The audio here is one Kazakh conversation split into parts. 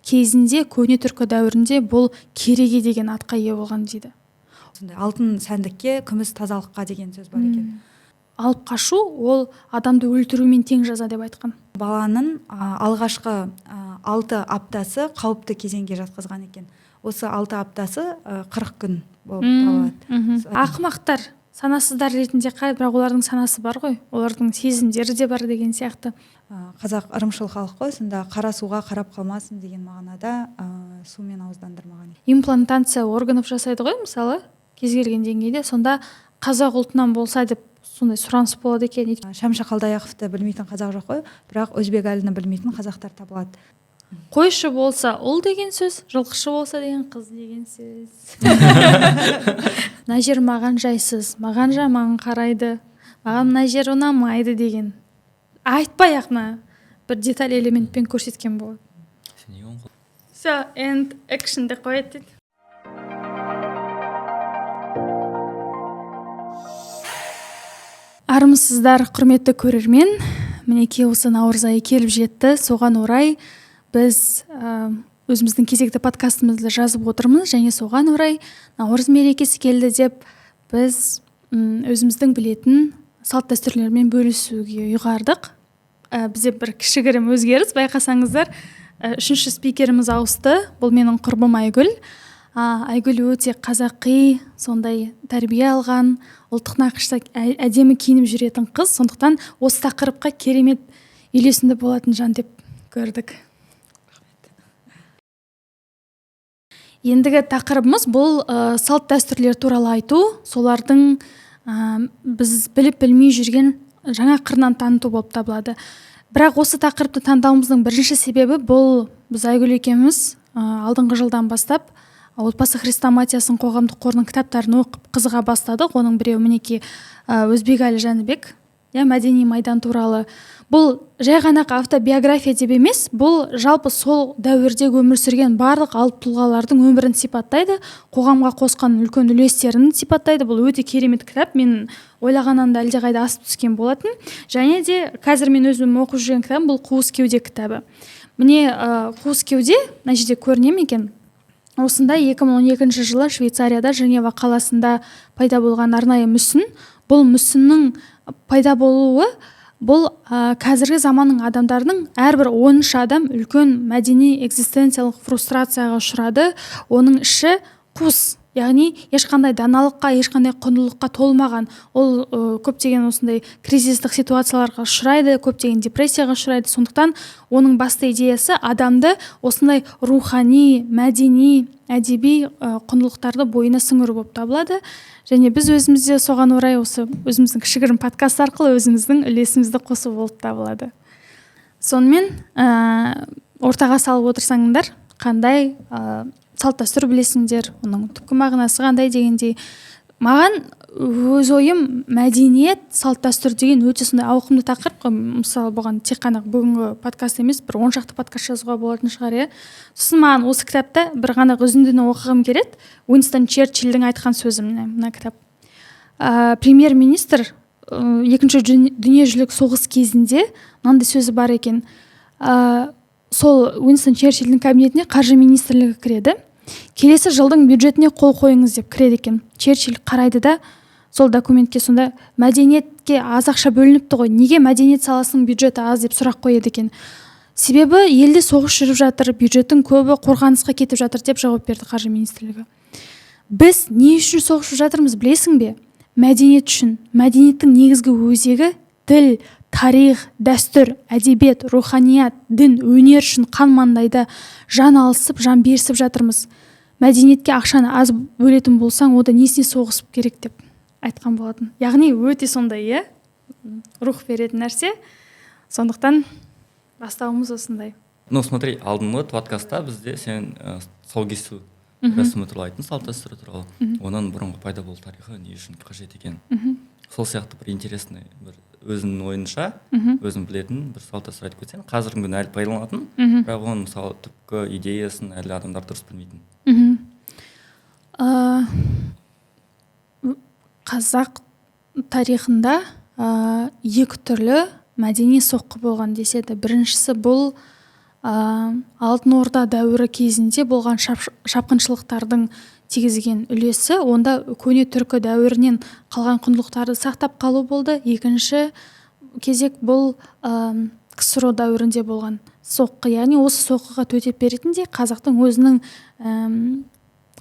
Кезінде көне түркі дәуірінде бұл кереге деген атқа ие болған дейді. Сондай алтын сәндікке, күміс тазалыққа деген сөз бар екен. Алып қашу ол адамды өлтірумен тең жаза деп айтқан. Баланың алғашқы 6 аптасы қауіпті кезеңге жатқызған екен. Осы 6 аптасы 40 күн болып табылады. Ақымақтар санасыздар ретінде қарайды, бірақ олардың санасы бар ғой, олардың сезімдері де бар деген сияқты. Қазақ ырымшыл халық қой, сонда қара суға қарап қалмасын деген мағынада сумен ауыздандырмаған. Имплантация органов жасайды ғой, мысалы, кез келген деңгейде, сонда қазақ ұлтынан болса деп сондай сұраныс болады екен. Шәмші Қалдаяқовты білмейтін қазақ жоқ қой, бірақ Өзбекәліні білмейтін қазақтар табылады. Қойшы болса ұл деген сөз, жылқышы болса деген қыз деген сөз. Мына жер маған жайсыз, маған жаман қарайды, маған мына жер ұнамайды деген. Айтпай ақ мына бір деталь элементпен көрсеткен болады. Все, end action деп қояды дейді. Армысыздар, құрметті көрермен. Мінекей осы наурыз айы келіп жетті. Соған орай біз өзіміздің кезекті подкастымызды жазып отырмыз, және соған орай наурыз мерекесі келді деп біз өзіміздің білетін салт дәстүрлермен бөлісуге ұйғардық. Бізде бір кішігірім өзгеріс байқасаңыздар, үшінші спикеріміз ауысты. Бұл менің құрбым Айгүл. Айгүл өте қазақи, сондай тәрбие алған, ұлттық нақышта әдемі киініп жүретін қыз. Сондықтан осы тақырыпқа керемет үйлесімді болатын жан деп көрдік. Ендігі тақырыбымыз бұл салт дәстүрлер туралы айту, солардың біз біліп білмей жүрген жаңа қырынан таныту болып табылады. Бірақ осы тақырыпты таңдауымыздың бірінші себебі бұл біз Айгүл екеуміз алдыңғы жылдан бастап Отбасы хрестоматиясының қоғамдық қорының кітаптарын оқып қызыға бастадық. Оның біреуі мінекей Өзбекәлі Жәнібек, мәдени майдан туралы. Бұл жай ғана автобиография деп емес, бұл жалпы сол дәуірде өмір сүрген барлық алып тұлғалардың өмірін сипаттайды, қоғамға қосқан үлкен үлестерін сипаттайды. Бұл өте керемет кітап, мен ойлағаннан да әлдеқайда асып түскен болатын. Және де қазір мен өзім оқып жүрген кітабым бұл Қуыс кеуде кітабы. Міне, Қуыс кеуде мына жерде көріне ме екен? Осында 2012 жылы Швейцарияда Женева қаласында пайда болған арнайы мүсін. Бұл мүсіннің пайда болуы бұл қазіргі заманның адамдарының әрбір 10-шы адам үлкен мәдени экзистенциялық фрустрацияға ұшырады. Оның іші қуыс, яғни ешқандай даналыққа, ешқандай құндылыққа толмаған. Ол көптеген осындай кризистік ситуацияларға ұшырайды, көптеген депрессияға ұшырайды. Сондықтан оның басты идеясы адамды осындай рухани, мәдени, әдеби құндылықтарды бойына сіңіру болып табылады. Және біз өзімізде соған орай осы өзіміздің кішігірім подкаст арқылы өзіміздің үлесімізді қосу болып табылады. Сонымен ортаға салып отырсаңдар, қандай салт дәстүр білесіңдер, оның түпкі мағынасы қандай дегендей. Маған өз ойым мәдениет, салт дәстүр деген өте сондай ауқымды тақырып қой. Мысалы, бұған тек қана бүгінгі подкаст емес, бір 10 шақты подкаст жазуға болатын шығар, иә. Сосын маған осы кітапта бір ғана үзіндіні оқығым келеді. Уинстон Черчилльдің айтқан сөзі мына кітап. Премьер-министр екінші дүниежүзілік соғыс кезінде мынандай сөзі бар екен. Сол Уинстон Черчилльдің кабинетіне қаржы министрлігі кіреді. Келесі жылдың бюджетіне қол қойыңыз деп кіреді екен. Черчилль қарайды да сол документке, сонда мәдениетке аз ақша бөлініпті ғой, неге мәдениет саласының бюджеті аз деп сұрақ қояды екен. Себебі елде соғыс жүріп жатыр, бюджеттің көбі қорғанысқа кетіп жатыр деп жауап берді қаржы министрлігі. Біз не үшін соғысып жатырмыз білесің бе? Мәдениет үшін. Мәдениеттің негізгі өзегі тіл, тарих, дәстүр, әдебиет, руханият, дін, өнер үшін қан маңдайда жан алысып, жан берісіп жатырмыз. Мәдениетке ақшаны аз бөлетін болсаң, онда несіне соғысып керек деп айтқан болатын. Яғни өте сондай, иә, рух беретін нәрсе. Сондықтан бастауымыз осындай. Ну, смотри, алдыңғы подкастта бізде сен тұсаукесу рәсімі туралы айттың, салт дәстүрі туралы. Оның бұрынғы пайда болу тарихы не үшін қажет екен. Сол сияқты бір интересный бір өзіңнің ойынша, өзің білетін бір салт дәстүр айтып кетсең, қазіргі күні әлі пайдаланатын, бірақ оның мысалы түпкі идеясын әлі адамдар дұрыс білмейтін. Қазақ тарихында екі түрлі мәдени соққы болған деседі. Біріншісі бұл Алтын Орда дәуірі кезінде болған шапқыншылықтардың тигізген үлесі, онда көне түркі дәуірінен қалған құндылықтарды сақтап қалу болды. Екінші кезек бұл КСРО дәуірінде болған соққы, яғни осы соққыға төтеп беретіндей қазақтың өзінің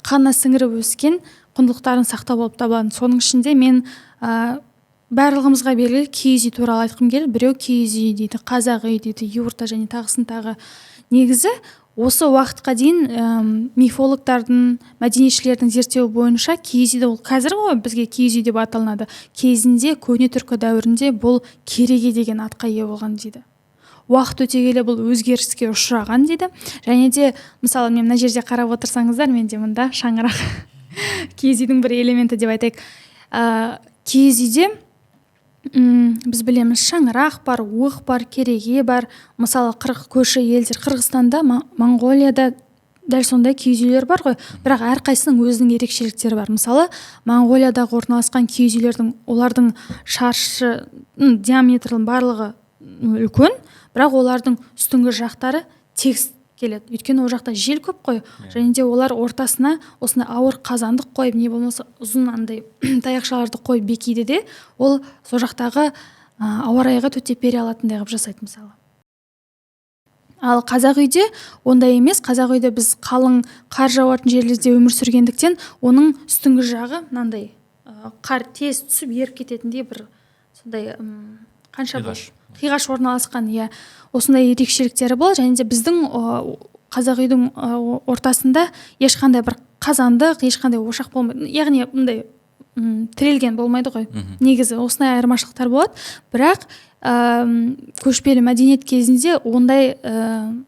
қанына сіңіріп өскен құндылықтарын сақтау болып табылады. Соның ішінде мен барлығымызға белгілі киіз үй туралы айтқым келді. Біреу киіз үй дейді, қазақ үй дейді, юрта және тағысын тағы. Негізі осы уақытқа дейін мифологтардың, мәдениетшілердің зерттеуі бойынша киіз үйді, ол қазір ғой бізге киіз үй деп аталынады, кезінде көне түркі дәуірінде бұл кереге деген атқа ие болған дейді. Уақыт өте келе бұл өзгеріске ұшыраған дейді. Және де мысалы, мен мына жерде қарап отырсаңыздар, менде мында шаңырақ, киіз үйдің бір элементі деп айтайық. Киіз үйде біз білеміз, шаңырақ бар, уық бар, кереге бар. Мысалы, қырық көрші елдер, Қырғызстанда, Моңғолияда дәл сондай киіз үйлер бар ғой, бірақ әрқайсысының өзінің ерекшеліктері бар. Мысалы, Моңғолиядағы орналасқан киіз үйлердің, олардың шаршы диаметрінің барлығы үлкен, бірақ олардың үстіңгі жақтары тегіс келеді, өйткені ол жақта жел көп қой. Және де олар ортасына осындай ауыр қазандық қойып, не болмаса ұзын андай таяқшаларды қойып бекиді де, ол сол жақтағы ауа райға төтеп бере алатындай қылып жасайды, мысалы. Ал қазақ үйде ондай емес. Қазақ үйде біз қалың қар жауатын жерлерде өмір сүргендіктен, оның үстіңгі жағы мынандай қар тез түсіп еріп кететіндей бір сондай қанша Қиғаш. Қиғаш орналасқан, иә, осындай ерекшеліктері болады. Және де біздің қазақ үйдің ортасында ешқандай бір қазандық, ешқандай ошақ болмайды, яғни мындай тірелген болмайды ғой. Негізі осындай айырмашылықтар болады. Бірақ көшпелі мәдениет кезінде ондай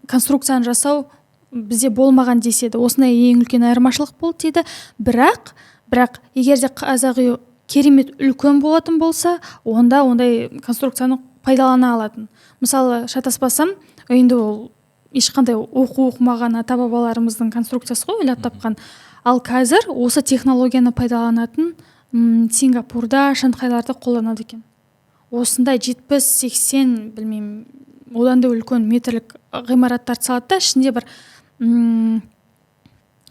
конструкцияны жасау бізде болмаған деседі. Осындай ең үлкен айырмашылық болды дейді. Бірақ егер де қазақ үйі керемет үлкен болатын болса, онда ондай конструкцияны пайдалана алатын. Мысалы, шатаспасам, енді ол ешқандай оқу оқымаған ата бабаларымыздың конструкциясы ғой, ойлап тапқан. Ал қазір осы технологияны пайдаланатын Сингапурда, Шанхайларда қолданады екен. Осындай 70-80, білмеймін, одан да үлкен метрлік ғимараттарды салады да, ішінде бір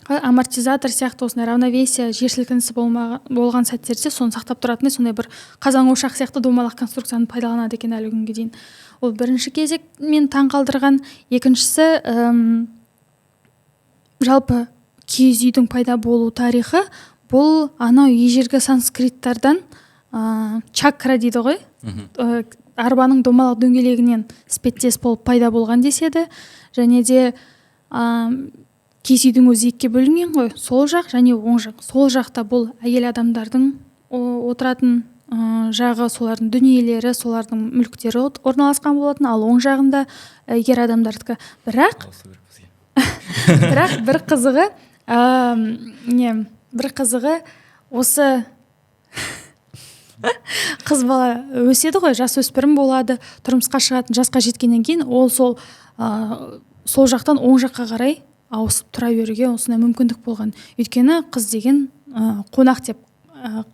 амортизатор сияқты осындай равновесие, жер сілкінісі болған сәттерде соны сақтап тұратындай сондай бір қазан ошақ сияқты домалақ конструкцияны пайдаланады екен әлі күнге дейін. Ол бірінші кезек мен таң қалдырған. Екіншісі, жалпы киіз үйдің пайда болу тарихы бұл анау ежелгі санскриттардан, чакра дейді ғой, арбаның домалақ дөңгелегінен іспеттес болып пайда болған деседі. Және де киіз үйдің өзі екіге бөлінген ғой: сол жақ және оң жақ. Сол жақта бұл әйел адамдардың отыратын жағы, солардың дүниелері, солардың мүліктері орналасқан болатын, ал оң жағында ер адамдардікі. Бірақ Ауысу керек бізге. Бірақ бір қызығы, не, бір қызығы, осы қыз бала өседі ғой, жасөспірім болады, тұрмысқа шығатын жасқа жеткеннен кейін ол сол жақтан оң жаққа қарай ауысып тұра беруге осындай мүмкіндік болған, өйткені қыз деген қонақ деп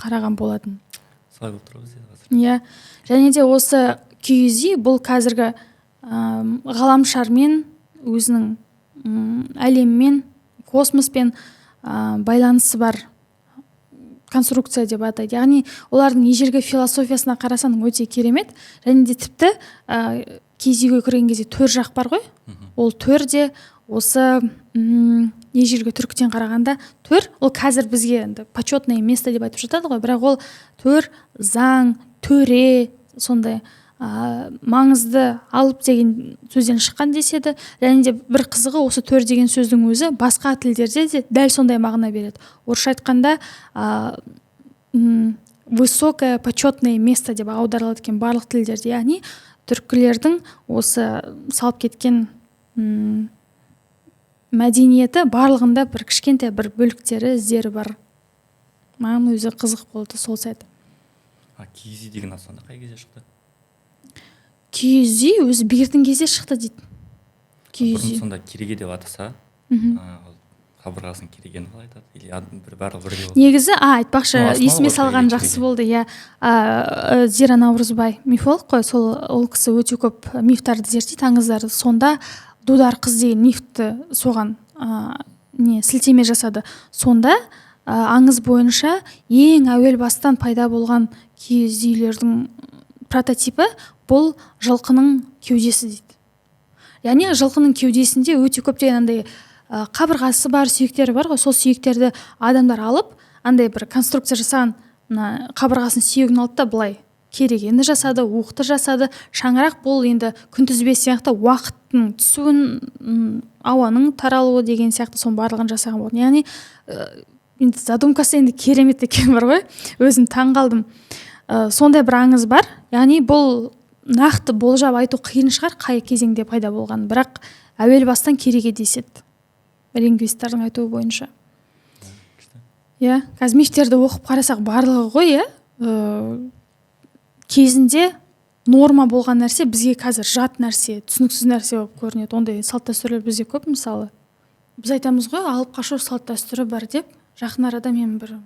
қараған болатын. Солай болып тұр ғой бізде қазір. Иә, және де осы киіз үй бұл қазіргі ғаламшармен, өзінің әлеммен, космоспен байланысы бар конструкция деп атайды. Яғни олардың ежелгі философиясына қарасаң, өте керемет. Және де тіпті киіз үйге кірген кезде төр жақ бар ғой, ол төр де осы ежелгі түркіден қарағанда төр, ол қазір бізге енді почетное место деп айтып жатады ғой, бірақ ол төр заң, төре, сондай маңызды, алып деген сөзден шыққан деседі. Және де бір қызығы, осы төр деген сөздің өзі басқа тілдерде де дәл сондай мағына береді. Орысша айтқанда, высокое почетное место деп аударылады екен барлық тілдерде. Яғни түркілердің осы салып кеткен мәдениеті барлығында бір кішкентай бір бөліктері, іздері бар. Маған өзі қызық болды сол сәт. А киіз үй деген ат сонда қай кезде шықты? Киіз үй өзі бертін кезде шықты дейді киіз Бұрын үй. сонда кереге деп атаса, ал қабырғасын керегені қалай айтады или бір барлығы бірдей болды? Негізі, айтпақшы, Ну, основа есіме ғой салған кереге, жақсы кереге. болды, иә. Зира Наурызбай мифолог қой, сол ол кісі өте көп мифтарды зерттейді, аңыздарды. Сонда Дудар қыз деген мифті соған не сілтеме жасады. Сонда аңыз бойынша ең әуел бастан пайда болған киіз үйлердің прототипі бұл жылқының кеудесі дейді. Яғни жылқының кеудесінде өте көптеген андай қабырғасы бар, сүйектері бар ғой. Сол сүйектерді адамдар алып, андай бір конструкция жасаған, мына қабырғасын, сүйегін алды да, былай керегені жасады, уықты жасады. Шаңырақ бұл енді күнтізбе сияқты, уақыттың түсуін, ауаның таралуы деген сияқты, соның барлығын жасаған болатын. Яғни енді задумкасы енді керемет екен бар ғой, өзім таң қалдым. Сондай бір аңыз бар. Яғни бұл нақты болжап айту қиын шығар, қай кезеңде пайда болған, бірақ әуел бастан кереге деседі лингвисттардың айтуы бойынша. Иә, қазір мифтерді оқып қарасақ, барлығы ғой, иә, кезінде норма болған нәрсе бізге қазір жат нәрсе, түсініксіз нәрсе болып көрінеді. Ондай салт дәстүрлер бізде көп. Мысалы, біз айтамыз ғой, алып қашу салт дәстүрі бар деп. Жақын арада мен бір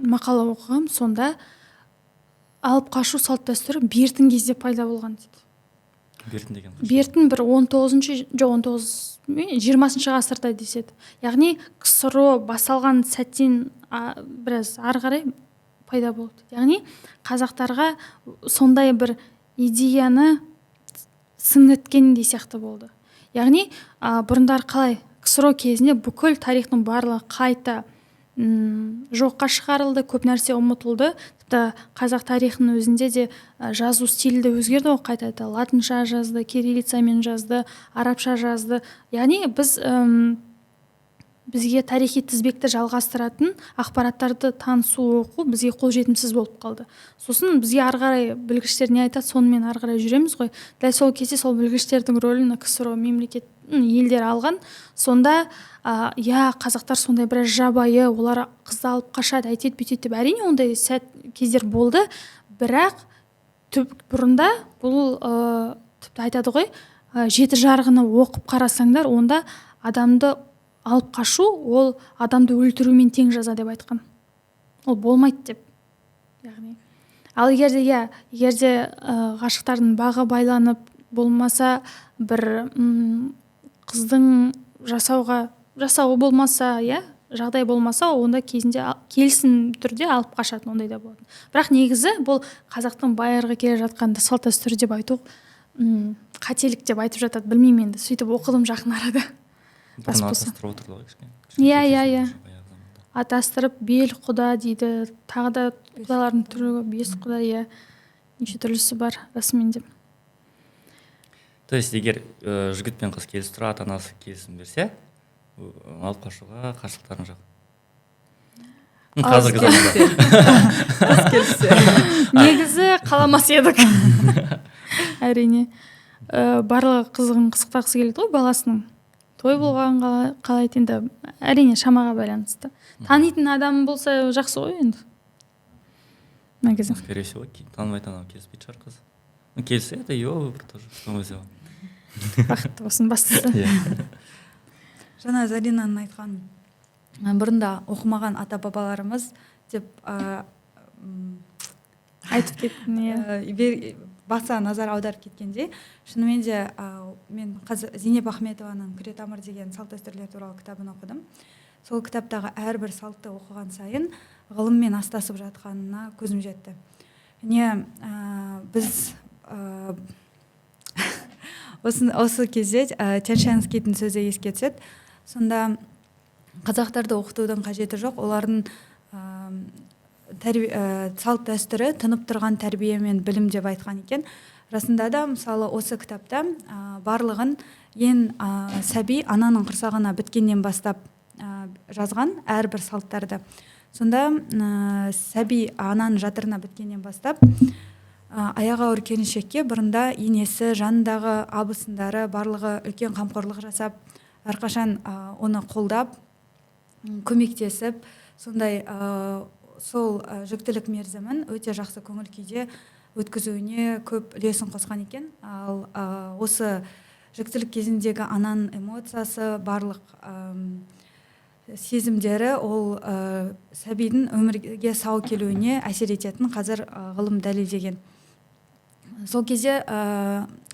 мақала оқығанмын. Сонда алып қашу салт дәстүрі бертін кезде пайда болған дейді. Бертін деген? Бертін бір 19-шы, жоқ, 19, 20-ғасырда деседі. Яғни КСРО басталған сәттен біраз ары қарай пайда болды. Яғни қазақтарға сондай бір идеяны сіңірткендей сияқты болды. Яғни бұрындары қалай, КСРО кезінде бүкіл тарихтың барлығы қайта жоққа шығарылды, көп нәрсе ұмытылды. Тіпті қазақ тарихының өзінде де жазу стилі де өзгерді ғой, қайта қайта латынша жазды, кириллицамен жазды, арабша жазды. Яғни біз бізге тарихи тізбекті жалғастыратын ақпараттарды танысу, оқу бізге қолжетімсіз болып қалды. Сосын бізге ары қарай білгіштер не айтады, сонымен ары қарай жүреміз ғой. Дәл сол кезде сол білгіштердің рөлін КСРО мемлекет елдер алған. Сонда иә, қазақтар сондай біраз жабайы, олар қызды алып қашады, әйтеді, бүйтеді деп. Әрине, ондай сәт кездер болды, бірақ түп бұрында бұл тіпті айтады ғой, жеті жарғыны оқып қарасаңдар, онда адамды алып қашу ол адамды өлтірумен тең жаза деп айтқан, ол болмайды деп. Яғни ал егер де, иә, егер де ғашықтардың бағы байланып, болмаса бір қыздың жасауы болмаса, иә, жағдай болмаса, онда кезінде келісім түрде алып қашатын ондай да болатын. Бірақ негізі бұл қазақтың байырғы келе жатқан салт дәстүрі деп айту қателік деп айтып жатады. Білмеймін енді, сөйтіп оқыдым жақын арада. Бұрын атастырып отырды ғой кішкене. Иә, иә, иә, атастырып, бел құда дейді, тағы да құдалардың түрі, бес құда, иә, неше түрлісі бар расымен де. То есть егер жігіт пен қыз келісіп тұра, ата анасы келісім берсе, алып қашуға қарсылықтарың жоқ қазіргі заманда? Келіссе. Негізі қаламас едік, әрине. Барлығы қызығын қызықтағысы келеді ғой баласының, той болған қалайды енді. Әрине, шамаға байланысты, танитын адам болса, жақсы ғой енді негізі. Скорее всего, танымайтын адам келіспейтін шығар қыз. Ну, келіссе, это ее выбор тоже, что мы сделаем. Бақытты болсын бастысы. Иә. Жаңа Заринаның айтқан, бұрында оқымаған ата бабаларымыз деп айтып кеттің, иә. Баса назар аударып кеткенде, шынымен де, мен қазір Зейнеп Ахметованың «Күретамыр» деген салт дәстүрлер туралы кітабын оқыдым. Сол кітаптағы әрбір салтты оқыған сайын ғылыммен астасып жатқанына көзім жетті. Не біз осы кезде Тершанскийдің сөзі еске түседі. Сонда қазақтарды оқытудың қажеті жоқ, олардың салт дәстүрі тұнып тұрған тәрбие мен білім деп айтқан екен. Расында да, мысалы, осы кітапта барлығын ең сәби ананың құрсағына біткеннен бастап жазған әрбір салттарды. Сонда сәби ананың жатырына біткеннен бастап, аяғы ауыр келіншекке бұрында енесі, жанындағы абысындары, барлығы үлкен қамқорлық жасап, әрқашан оны қолдап, көмектесіп, сондай сол жүктілік мерзімін өте жақсы көңіл күйде өткізуіне көп үлесін қосқан екен. Ал осы жүктілік кезіндегі ананың эмоциясы, барлық сезімдері ол сәбидің өмірге сау келуіне әсер ететін қазір ғылым дәлелдеген. Сол кезде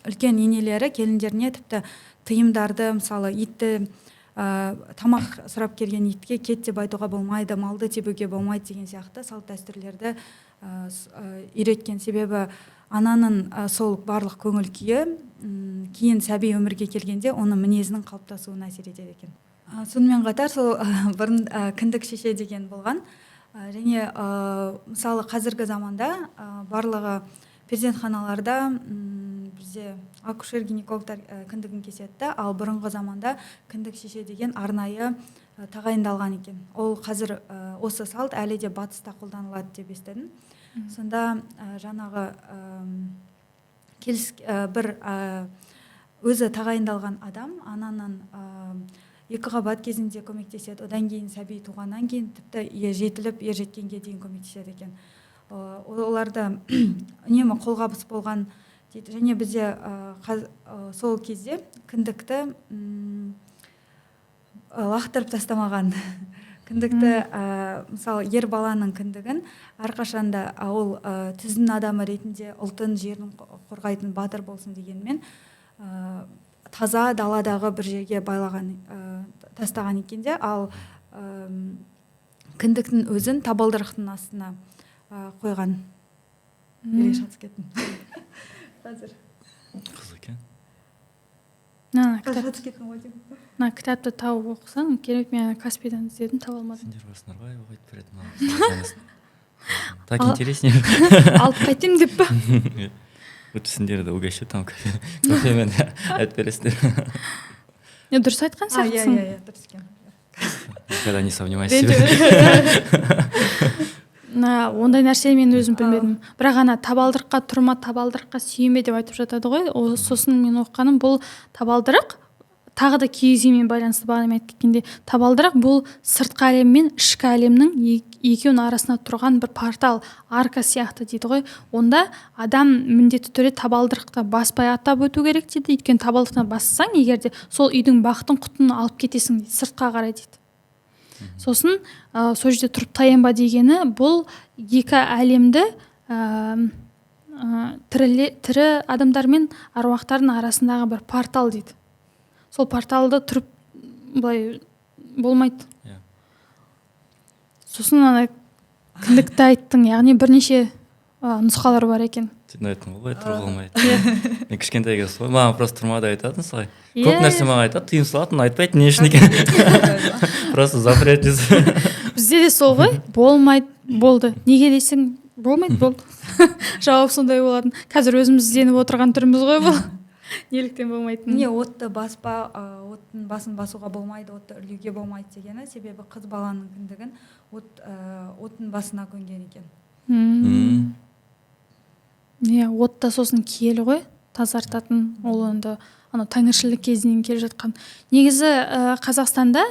Үлкен енелері келіндеріне тіпті тыйымдарды, мысалы, итті, тамақ сұрап келген итке кет деп айтуға болмайды, малды тебуге болмайды деген сияқты салт дәстүрлерді үйреткен. Себебі ананың сол барлық көңіл күйі кейін сәби өмірге келгенде оның мінезінің қалыптасуына әсер етеді екен. Сонымен қатар сол бұрын кіндік шеше деген болған. Және мысалы, қазіргі заманда барлығы перзентханаларда бізде акушер гинекологтар кіндігін кеседі да, ал бұрынғы заманда кіндік шеше деген арнайы тағайындалған екен. Ол қазір осы салт әлі де батыста қолданылады деп естідім. Сонда жаңағы бір өзі тағайындалған адам ананың екі қабат кезінде көмектеседі, одан кейін сәби туғаннан кейін тіпті жетіліп ер жеткенге дейін көмектеседі екен. Оларда үнемі қолғабыс болған дейді. Және бізде сол кезде кіндікті лақтырып тастамаған. Кіндікті, мысалы, ер баланың кіндігін әрқашанда ол түздің адамы ретінде ұлтын, жерін қорғайтын батыр болсын дегенмен, таза даладағы бір жерге байлаған, тастаған екен де, ал кіндіктің өзін табалдырықтың астына қойған. Или шатысып кеттім қазір. Қызық екен. Мына кітап. Шатысып кеттім ғой деймін. Мына кітапты тауып оқысаң керемет. Мен ана Каспийдан іздедім, таба алмадым. Сендер барсыңдар ғой, айтып беретін маған. Так интереснее. Алып қайтайын деп па? Лучше сендерді угощу там кофемен, айтып бересіңдер. Не, дұрыс айтқан А, иә. сияқтысың. Иә, дұрыс екен. Никогда не сомневайся в себе. Мына ондай нәрсені мен өзім білмедім, бірақ ана табалдырыққа тұрма, табалдырыққа сүйеме деп айтып жатады ғой. О, сосын мен оқығаным, бұл табалдырық тағы да киіз үймен байланысты. Бағана мен айтып кеткендей, табалдырық бұл сыртқы әлем мен ішкі әлемнің екеуінің арасында тұрған бір портал, арка сияқты дейді ғой. Онда адам міндетті түрде табалдырықты баспай аттап өту керек дейді, өйткені табалдырықтан бассаң егер де, сол үйдің бақытын, құтын алып кетесің дейді сыртқа қарай дейді. Сосын сол жерде тұрып таянба дегені, бұл екі әлемді, тірі адамдар мен аруақтардың арасындағы бір портал дейді. Сол порталды тұрып былай болмайды. Сосын ана кіндікті айттың, яғни бірнеше нұсқалар бар екен. Сен айттың ғой, былай тұруға болмайды. Мен кішкентай кезде солай, маған просто тұрма деп айтатын солай. Көп нәрсе маған айтады, тыйым салатын, айтпайды не үшін екенін, просто запрет. Бізде де сол ғой: болмайды, болды. Неге десең, болмайды, болды, жауап сондай болатын. Қазір өзіміз ізденіп отырған түріміз ғой бұл, неліктен болмайтынын. Не, отты баспа, оттың басын басуға болмайды, отты үрлеуге болмайды дегені, себебі қыз баланың кіндігін оттың басына көмген екен. Иә, от та сосын киелі ғой, тазартатын. Ол енді анау тәңіршілдік кезінен келе жатқан. Негізі Қазақстанда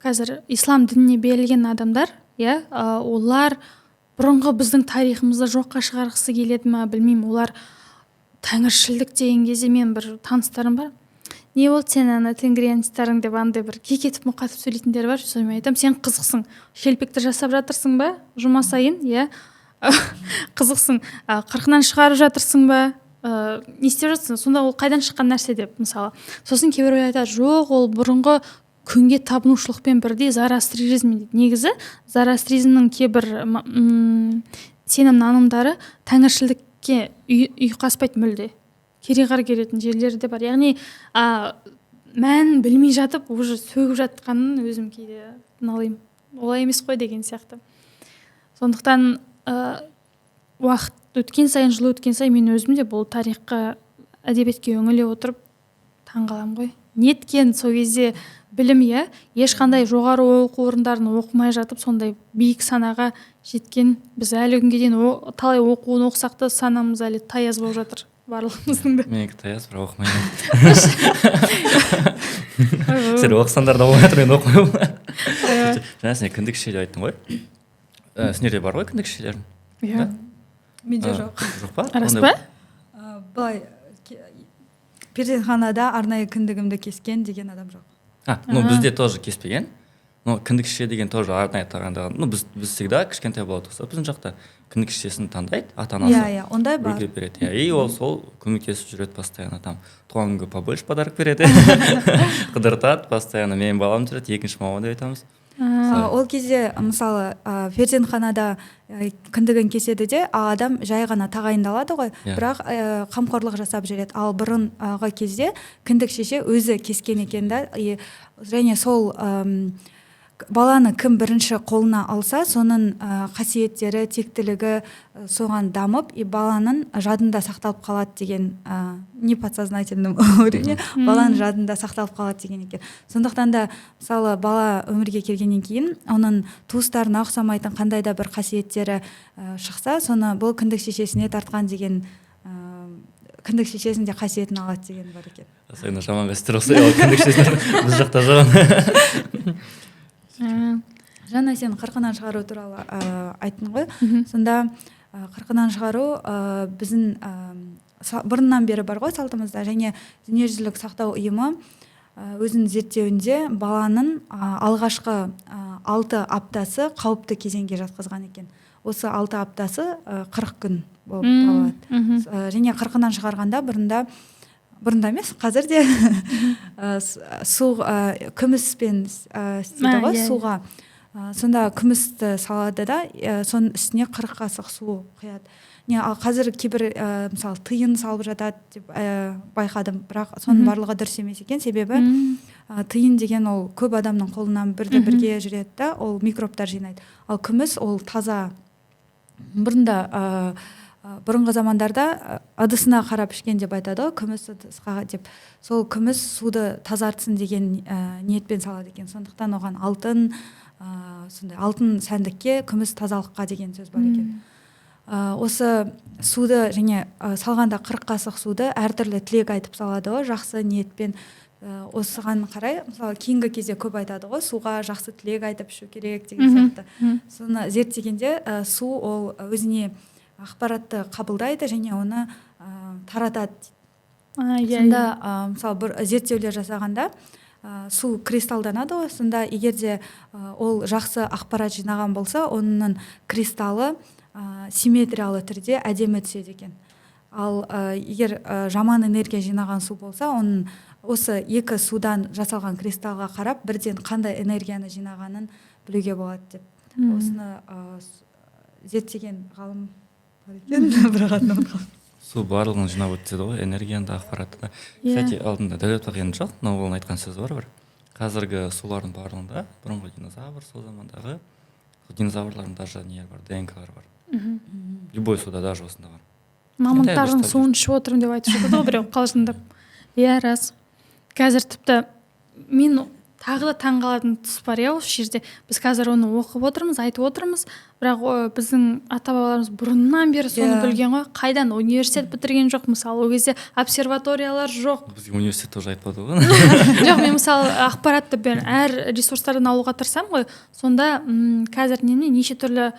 қазір ислам дініне берілген адамдар, иә, олар бұрынғы біздің тарихымызды жоққа шығарғысы келеді ма, білмеймін. Олар тәңіршілдік деген кезде, мен бір таныстарым бар, не болды сен ана тенгрианецтарың деп андай бір кекетіп, мұқатып сөйлейтіндер бар. Сосын мен айтамын: сен қызықсың, шелпекті жасап жатырсың ба жұма сайын, иә, қызықсың, қырқынан шығарып жатырсың ба, не істеп жатырсың сонда, ол қайдан шыққан нәрсе деп, мысалы. Сосын кейбіреулер айтады: жоқ, ол бұрынғы күнге табынушылықпен бірдей, зороастризм дейді. Негізі зороастризмнің кейбір сенім нанымдары тәңіршілдікке ұйқаспайды мүлде, кереғар келетін жерлері де бар. Яғни мәнін білмей жатып уже сөгіп жатқанын өзім кейде налимын, олай емес қой деген сияқты. Сондықтан уақыт өткен сайын, жыл өткен сайын мен өзім де бұл тарихқа, әдебиетке үңіле отырып таңғаламын ғой, неткен сол кезде білім, иә, ешқандай жоғары оқу орындарын оқымай жатып сондай биік санаға жеткен. Біз әлі күнге дейін талай оқуын оқысақ та, санамыз әлі таяз болып жатыр барлығымыздың да. Менікі таяз, бірақ оқымаймын. Сендер оқысаңдар да болмай жатыр, мен оқымаймын. Жаңа сен кіндік шеше деп айттың ғой. Сендерде бар ғой кіндік шешелер? Иә. Менде жоқ. Жоқ па? Рас па? Былай, перзентханада арнайы кіндігімді кескен деген адам жоқ. А, ну, бізде тоже кеспеген. Но кіндік шеше деген тоже арнайы тағайындаған. Ну, біз всегда кішкентай бала туса, біздің жақта кіндік шешесін таңдайды ата анасы. Иә, ондай бар. Біреуге береді, иә, и ол сол көмектесіп жүреді постоянно, там туған күнге побольше подарок береді, қыдыртады постоянно, менің балам жүреді, екінші мама деп айтамыз. Ол кезде, мысалы, перзентханада кіндігін кеседі де, а адам жай ғана тағайындалады ғой, бірақ қамқорлық жасап жүреді. Ал бұрынғы кезде кіндік шеше өзі кескен екен да, и және сол баланы кім бірінші қолына алса, соның қасиеттері, тектілігі соған дамып и баланың жадында сақталып қалады деген, не подсознательном уровне баланың жадында сақталып қалады деген екен. Сондықтан да, мысалы, бала өмірге келгеннен кейін оның туыстарына ұқсамайтын қандай да бір қасиеттері шықса, соны бұл кіндік шешесіне тартқан деген, кіндік шешесінің де қасиетін алады деген бар екен. Особенно жаман қасиеттер болса, ол кіндік шешесіне, біз жақта жаман. Жаңа сен қырқынан шығару туралы айттың ғой. Сонда қырқынан шығару біздің бұрыннан бері бар ғой салтымызда, және Дүниежүзілік сақтау ұйымы өзінің зерттеуінде баланың алғашқы 6 аптасы қауіпті кезеңге жатқызған екен. Осы 6 аптасы 40 күн болып табылады. Және қырқынан шығарғанда бұрында, бұрында емес, қазір де су, күміспен істейді ғой суға. Сонда күмісті салады да, соның үстіне 40 қасық су құяды. Не, ал қазір кейбір мысалы, тиын салып жатады деп байқадым, бірақ соның барлығы дұрыс емес екен, себебі тиын деген ол көп адамның қолынан бірді бірге жүреді да, ол микробтар жинайды. Ал күміс ол таза. Бұрында бұрынғы замандарда ыдысына қарап ішкен деп айтады ғой, күміс ыдысқа деп. Сол күміс суды тазартсын деген ниетпен салады екен. Сондықтан оған алтын, сондай алтын сәндікке, күміс тазалыққа деген сөз бар екен. Осы суды және салғанда 40 қасық суды әртүрлі тілек айтып салады ғой, жақсы ниетпен. Осыған қарай, мысалы, кейінгі кезде көп айтады ғой, суға жақсы тілек айтып ішу керек деген сияқты. Соны зерттегенде, су ол өзіне ақпаратты қабылдайды және оны таратады. Иә. Сонда мысалы, бір зерттеулер жасағанда, су кристалданады ғой. Сонда егер де ол жақсы ақпарат жинаған болса, оның кристаллы симметриялы түрде әдемі түседі екен. Ал егер жаман энергия жинаған су болса, оның осы екі судан жасалған кристаллға қарап, бірден қандай энергияны жинағанын білуге болады деп. Осыны зерттеген ғалым бар екен, бірақ атын ұмытып қалдым. Су барлығын жинап өткізеді ғой, энергияны да, ақпаратты да. Иә. Кстати, алдында Дәулет ағайдың, жоқ, но оның айтқан сөзі бар бір: қазіргі сулардың барлығында бұрынғы динозавр, сол замандағы динозаврлардың даже нелер бар, ДНК-лар бар. Любой суда, даже осында бар. Мамонттардың Қандай. суын ішіп отырмын деп айтып жатады ғой біреу қалжыңдап. Иә, рас. Қазір тіпті мен тағы да таңғалатын тұс бар, иә, осы жерде. Біз қазір оны оқып отырмыз, айтып отырмыз, бірақ біздің ата бабаларымыз бұрыннан бері соны білген ғой. Қайдан, университет бітірген жоқ, мысалы, ол кезде обсерваториялар жоқ. Бізге университет тоже айтпады ғой. Жоқ, мен, мысалы, ақпаратты мен әр ресурстардан алуға тырысамын ғой. Сонда қазір немене, неше түрлі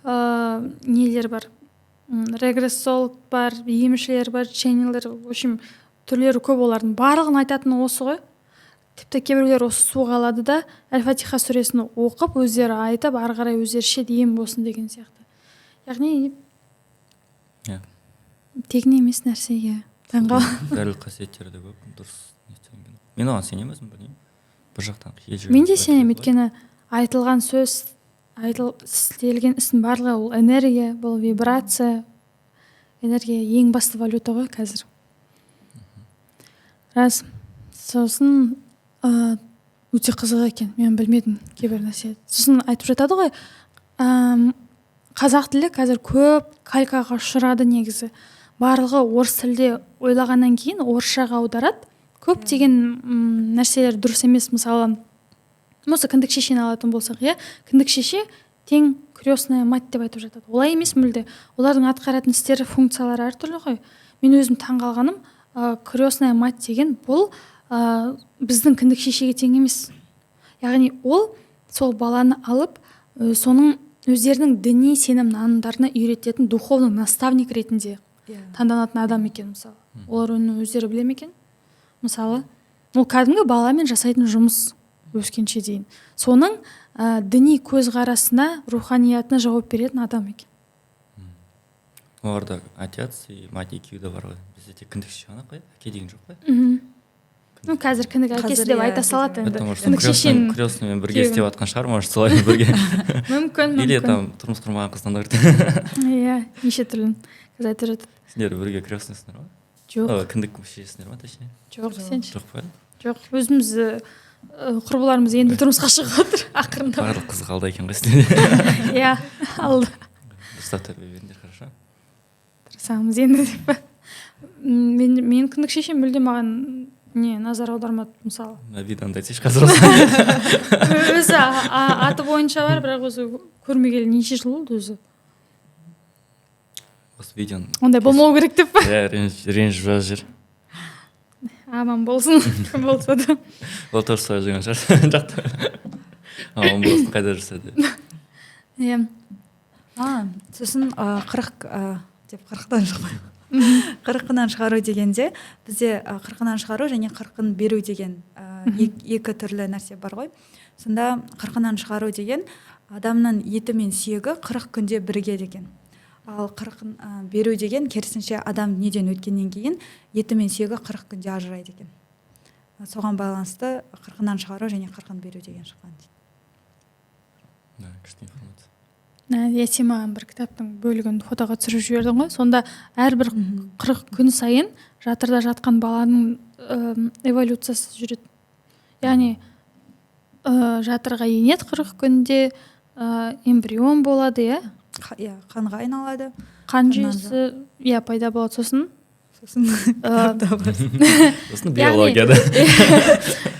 нелер бар, регрессолог бар, емшілер бар, ченнелер, в общем, түрлері көп. Олардың барлығын айтатыны осы ғой. Тіпті кейбіреулер осы суға алады да, Әл Фатиха сүресін оқып, өздері айтып, ары қарай өздері ішеді, ем болсын деген сияқты. Яғни тегін емес нәрсеге таңғаламын. Дәрілік қасиеттері де көп, дұрыс не істелінген. Мен оған сенемін өзім, білмеймін, бір жақтан ел. Мен де сенемін, өйткені айтылған сөз, айтыл істелген істің барлығы ол энергия, бұл вибрация. Энергия ең басты валюта ғой қазір, рас. Сосын өте қызық екен, мен білмедім кейбір нәрсе. Сосын айтып жатады ғой, қазақ тілі қазір көп калькаға ұшырады. Негізі барлығы орыс тілде ойлағаннан кейін орысшаға аударады көптеген нәрселер дұрыс емес. Мысалы, осы кіндік шешені алатын болсақ, иә, кіндік шеше тең крестная мать деп айтып жатады. Олай емес мүлде. Олардың атқаратын істері, функциялары әртүрлі ғой. Мен өзім таңғалғаным, крестная мать деген бұл біздің кіндік шешеге тең емес. Яғни ол сол баланы алып, соның өздерінің діни сенім нанымдарына үйрететін духовный наставник ретінде таңданатын адам екен. Мысалы, олар оны өздері біле ме екен? Мысалы, ол кәдімгі баламен жасайтын жұмыс. Өскенше дейін. Соның діни көзқарасына, руханиятына жауап беретін адам екен. Оларда отец и мать екеуі де бар ғой. Бізде тек кіндік шеше ғана қой, әке деген жоқ қой. Ну, қазір кіндік әкесі Қазір деп иә, айта салады енді. Это может Кіндік шешенің крестныймен бірге күйеуін. істеп жатқан шығар, может, солай бірге. Мүмкін, Или мүмкін. там тұрмыс құрмаған қыз таңдау керек. Иә, неше түрлі қазір айтып жатады. Сендер бірге крестныйсыңдар ма? Жоқ. Ой, кіндік шешесіңдер ма, точнее? Жоқ, сен ше? Жоқ па? Жоқ, өзіміз құрбыларымыз енді тұрмысқа шығып отыр ақырындап. Барлық қызық алда екен ғой сіздерде. Иә, алды. Дұрыстап тәрбие беріңдер, хорошо? Тырысамыз енді деп. Мен кіндік шешем мүлде маған не назар аудармады, мысалы. Мына видеоны айтсайшы қазір осы. Өзі аты бойынша бар, бірақ өзі көрмегелі неше жыл болды өзі. Осы видеоны Ондай болмау керек деп па? Иә, ренжіп жазып жібер. Аман болсын, кім болса да. Ол тоже солай жүрген шығар жақта. Аман болсын, қайда жүрсе де. Иә. А, сосын 40 деп 40-тан шықпай, қырқынан шығару дегенде, бізде қырқынан шығару және қырқын беру деген екі түрлі нәрсе бар ғой. Сонда қырқынан шығару деген адамның еті мен сүйегі 40 күнде бірігеді екен. Ал қырқын беру деген керісінше, адам дүниеден өткеннен кейін еті мен сүйегі 40 күнде ажырайды екен. Соған байланысты қырқынан шығару және қырқын беру деген шыққан дейді. Да, күшті информация. Иә, сен маған бір кітаптың бөлігін фотоға түсіріп жібердің ғой. Сонда әрбір 40 күн сайын жатырда жатқан баланың эволюциясы жүреді. Яғни жатырға енеді 40 күнде, эмбрион болады, иә? Иә, қанға айналады. Қан Қаннан жүйесі, иә, пайда болады сосын. Сосын кітапта бар. Сосын биологияда.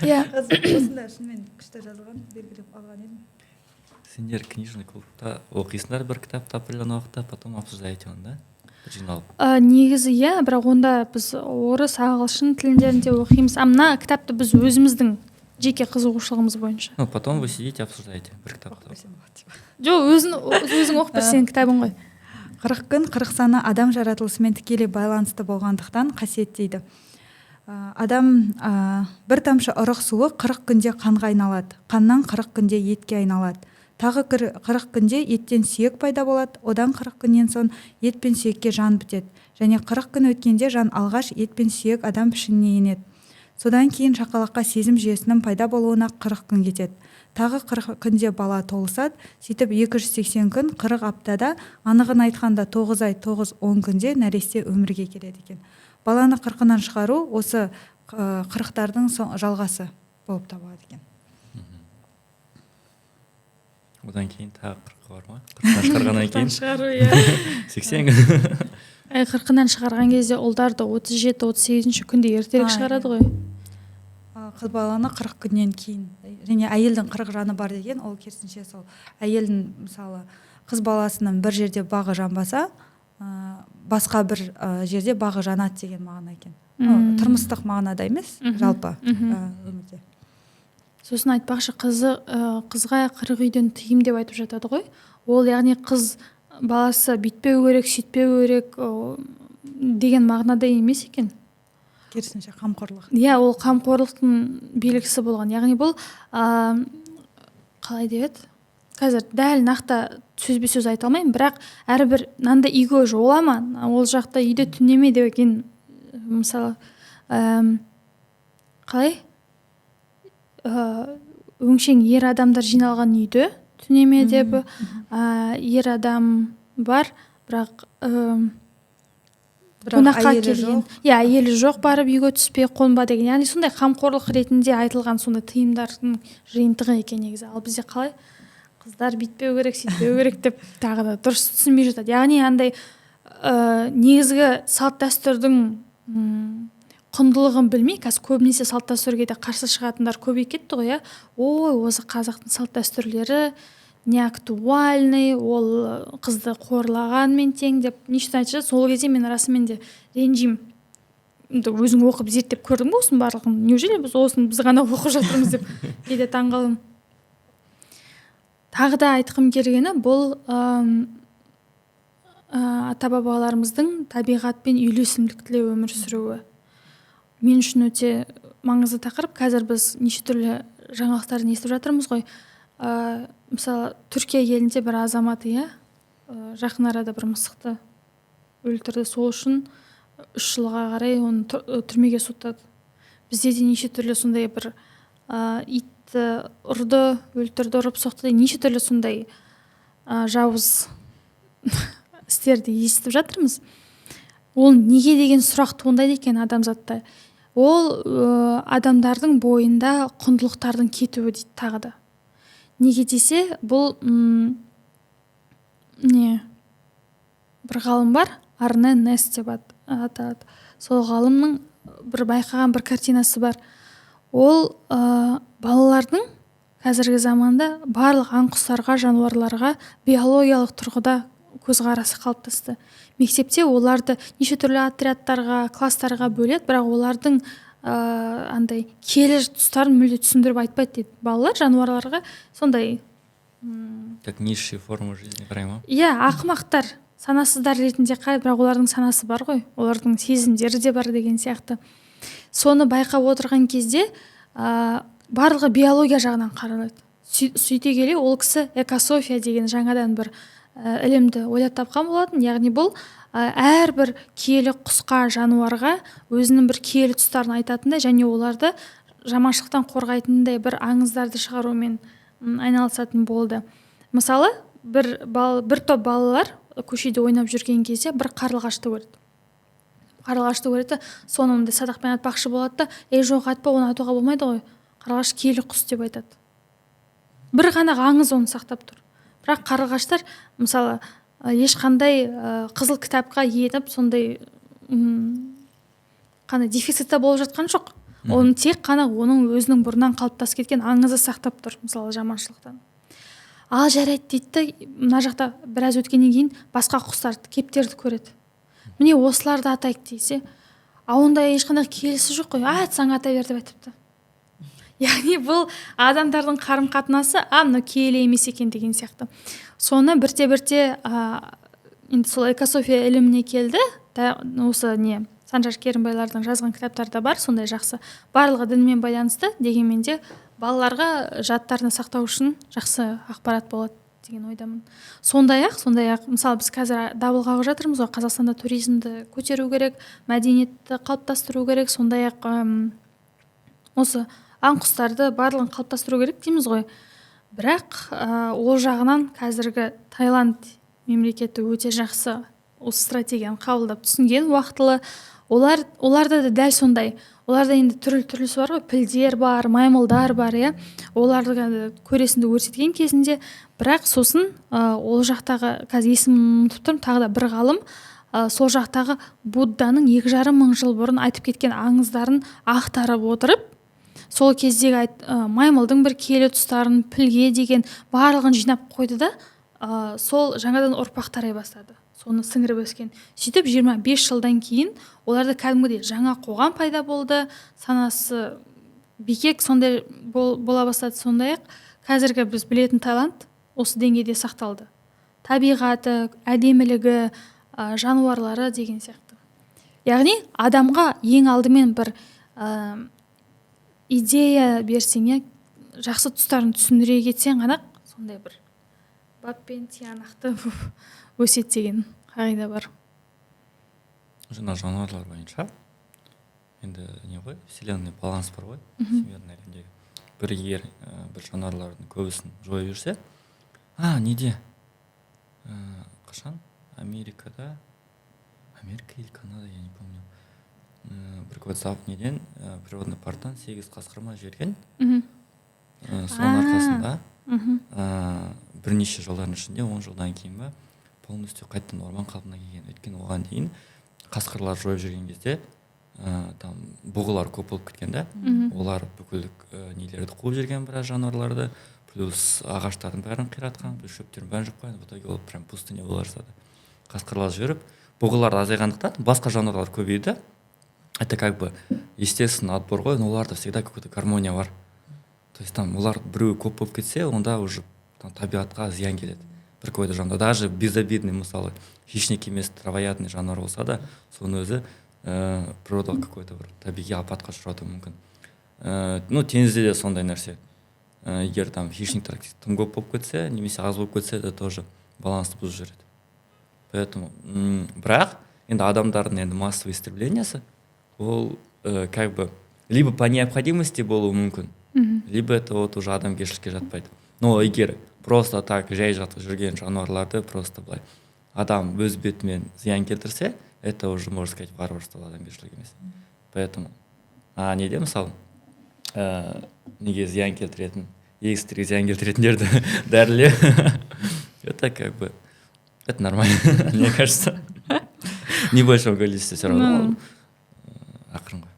Иә. Осында шынымен күшті жазылған, белгілеп алған едім. Сендер книжный клубта оқисыңдар бір кітапты определенный уақытта, потом обсуждаете оны, да, жиналып? Негізі иә, бірақ онда біз орыс, ағылшын тілдерінде оқимыз. А мына кітапты біз өзіміздің жеке қызығушылығымыз бойынша. Ну, потом вы сидите, обсуждаете бір кітапты. Оқып берсем болады деп. Жоқ, өзің оқып бер, сенің кітабың ғой. 40 күн, 40 саны адам жаратылысымен тікелей байланысты болғандықтан қасиеттейді. Адам бір тамшы ұрық суы 40 күнде қанға айналады, қаннан 40 күнде етке айналады. Тағы 40 күнде еттен сүйек пайда болады, одан 40 күннен соң ет пен сүйекке жан бітеді. Және 40 күн өткенде жан алғаш ет пен сүйек адам пішініне енеді. Содан кейін шақалаққа сезім жүйесінің пайда болуына 40 күн кетеді. Тағы 40 күнде бала толысады, сөйтіп 280 күн 40 аптада, анығын айтқанда 9 ай 9-10 күнде нәресте өмірге келеді екен. Баланы қырқынан шығару осы қырықтардың жалғасы болып табылады екен. Одан кейін тағы қырқы бар ма? Қырқынан шығарғаннан кейін? Шығару, иә. 80 күн. Әй, қырқынан шығарған кезде ұлдарды 37-38-ші күнде ертерек шығарады ғой. Қыз баланы 40 күннен кейін. Және әйелдің 40 жаны бар деген, ол керісінше сол әйелдің, мысалы, қыз баласының бір жерде бағы жанбаса, басқа бір жерде бағы жанады деген мағына екен. Ну, тұрмыстық мағынада емес, жалпы өмірде. Сосын айтпақшы, қызға 40 үйден тыйым деп айтып жатады ғой. Ол яғни қыз баласы бүйтпеу керек, сөйтпеу керек деген мағынада емес екен. Керісінше қамқорлық. Иә, ол қамқорлықтың белгісі болған. Яғни бұл, қалай деп еді? Қазір дәл нақты сөзбе сөз айта алмаймын, бірақ әрбір мынандай үйге жолама, ол жақта үйде түнеме деген, мысалы, қалай? Өңшең ер адамдар жиналған үйде түнеме деп, ер адам бар, бірақ Бірақ қонаққа әйелі келген. жоқ. Иә, әйелі жоқ, барып үйге түспе, қонба деген. Яғни сондай қамқорлық ретінде айтылған сондай тыйымдардың жиынтығы екен негізі. Ал бізде қалай? Қыздар бүйтпеу керек, сөйтпеу керек деп тағы да дұрыс түсінбей жатады. Яғни андай негізгі салт дәстүрдің құндылығын білмей, қазір көбінесе салт дәстүрге де қарсы шығатындар көбейіп кетті ғой, иә. Ой, осы қазақтың салт дәстүрлері не актуальный, ол қызды қорлағанмен тең деп неше түрлі айтып жатады. Сол кезде мен расымен де ренжимін. Енді өзің оқып зерттеп көрдің бе осының барлығын? Неужели біз осыны біз ғана оқып жатырмыз деп кейде таңғаламын. Тағы да айтқым келгені бұл, ата-бабаларымыздың табиғатпен үйлесімдікте өмір сүруі. Мен үшін өте маңызды тақырып. Қазір біз неше түрлі Жаңалықтардан естіп жатырмыз ғой. Мысалы, Түркия елінде бір азамат, иә, жақын арада бір мысықты өлтірді, сол үшін 3 жылға қарай оны түрмеге соттады. Бізде де неше түрлі сондай бір итті ұрды, өлтірді, ұрып соқты, неше түрлі сондай жауыз істерді естіп жатырмыз. Ол неге деген сұрақ туындайды екен адамзатта. Ол адамдардың бойында құндылықтардың кетуі дейді тағы да. Неге десе, бұл не, бір ғалым бар, Арне Нес деп аталады. Сол ғалымның бір байқаған бір картинасы бар. Ол балалардың қазіргі заманда барлық аң құстарға, жануарларға биологиялық тұрғыда көзқарасы қалыптасты. Мектепте оларды неше түрлі отрядтарға, класстарға бөледі, бірақ олардың андай киелі тұстарын мүлде түсіндіріп айтпайды дейді. Балалар жануарларға сондай Как низшие формы жизни қарай ма? Иә, ақымақтар, санасыздар ретінде қарайды, бірақ олардың санасы бар ғой, олардың сезімдері де бар деген сияқты. Соны байқап отырған кезде барлығы биология жағынан қаралады. Сөйте келе ол кісі экософия деген жаңадан бір ілімді ойлап тапқан болатын. Яғни бұл әрбір киелі құсқа, жануарға өзінің бір киелі тұстарын айтатындай және оларды жаманшылықтан қорғайтындай бір аңыздарды шығарумен айналысатын болды. Мысалы, бір топ балалар көшеде ойнап жүрген кезде бір қарлығашты көреді. Қарлығашты көреді де, соны мындай садақпен атпақшы болады да, «Ей, жоқ, атпа, оны атуға болмайды ғой, қарлығаш киелі құс», — деп айтады. Бір ғана аңыз оны сақтап тұр. Бірақ қарлығаштар, мысалы, ешқандай қызыл кітапқа еніп, сондай қандай дефицитте болып жатқан жоқ. Оны тек қана оның өзінің бұрыннан қалыптасып кеткен аңызы сақтап тұр, мысалы, жаманшылықтан. Ал жарайды дейді да, мына жақта біраз өткеннен кейін басқа құстарды, кептерді көреді. «Міне, осыларды атайық», — десе, «А онда ешқандай киелісі жоқ қой». «Атсаң, ата бер», — деп айтыпты. Яғни бұл адамдардың қарым қатынасы, а мынау киелі емес екен деген сияқты. Соны бірте бірте енді сол экософия іліміне келді да. Осы не, Санжар Керімбайлардың жазған кітаптары да бар сондай жақсы, барлығы дінмен байланысты, дегенмен де балаларға жадтарына сақтау үшін жақсы ақпарат болады деген ойдамын. Сондай ақ, мысалы, біз қазір дабыл қағып жатырмыз ғой, Қазақстанда туризмді көтеру керек, мәдениетті қалыптастыру керек, сондай ақ осы аң құстарды барлығын қалыптастыру керек дейміз ғой. Бірақ ол жағынан қазіргі Таиланд мемлекеті өте жақсы осы стратегияны қабылдап, түсінген уақытылы. Оларда да дәл сондай, оларда енді түрлі түрлісі бар ғой, пілдер бар, маймылдар бар, иә. Оларды көресіңді көрсеткен кезінде. Бірақ сосын ол жақтағы, қазір есімін ұмытып тұрмын, тағы да бір ғалым сол жақтағы Будданың 2,5 мың жыл бұрын айтып кеткен аңыздарын ақтарып отырып, сол кездегі маймылдың бір киелі тұстарын, пілге деген барлығын жинап қойды да, сол жаңадан ұрпақ тарай бастады соны сіңіріп өскен. Сөйтіп 25 жылдан кейін оларда кәдімгідей жаңа қоғам пайда болды, санасы бекек сондай бола бастады. Сондай ақ қазіргі біз білетін Таиланд осы деңгейде сақталды: табиғаты, әдемілігі, жануарлары деген сияқты. Яғни адамға ең алдымен бір идея берсең, иә, жақсы тұстарын түсіндіре кетсең ғана, сондай бір баппен, тиянақты болып өседі деген қағида бар. Жаңа жануарлар бойынша енді не ғой, вселенный баланс бар ғой, всемирный әлемдегі. Бір егер бір жануарлардың көбісін жойып жіберсе, неде, қашан Америкада, Америка или Канада, я не помню, бір какой-то неден, природный парктан сегіз қасқыр ма жіберген. Соның арқасында бірнеше жылдардың ішінде, 10 жылдан кейін ба, полностью қайтадан орман қалпына келген. Өйткені оған дейін қасқырлар жойып жүрген кезде там бұғылар көп болып кеткен да. Олар бүкіл нелерді қуып жіберген, біраз жануарларды, плюс ағаштардың бәрін қиратқан, плюс шөптердің бәрін жеп қойған. В итоге ол прям пустыня бола жаздады. Қасқырлар жіберіп, бұғылар азайғандықтан, басқа жануарлар көбейді. Это как бы естественный отбор ғой, но оларда всегда какой то гармония бар. То есть там олар біреуі көп болып кетсе, онда уже там табиғатқа зиян келеді. Бір какой то жануар, даже безобидный, мысалы, хищник емес, травоядный жануар болса да, соның өзі природаға какой то бір табиғи апатқа ұшыратуы мүмкін. Ну, теңізде де сондай нәрсе. Егер там хищниктер тым көп болып кетсе немесе аз болып кетсе, это тоже балансты бұзып жібереді. Поэтому бірақ енді адамдардың енді массовый истреблениясы ол как бы либо по необходимости болуы мүмкін, либо это вот уже адамгершілікке жатпайды. Но егер просто так жай жатып жүрген жануарларды просто былай адам өз бетімен зиян келтірсе, это уже, можно сказать, варварство, адамгершілік емес. Поэтому а неде, мысалы, неге зиян келтіретін, егістіктерге зиян келтіретіндерді дәрілеу, это как бы это нормально, мне кажется, в небольшом количестве все равно ол ақырын ғой.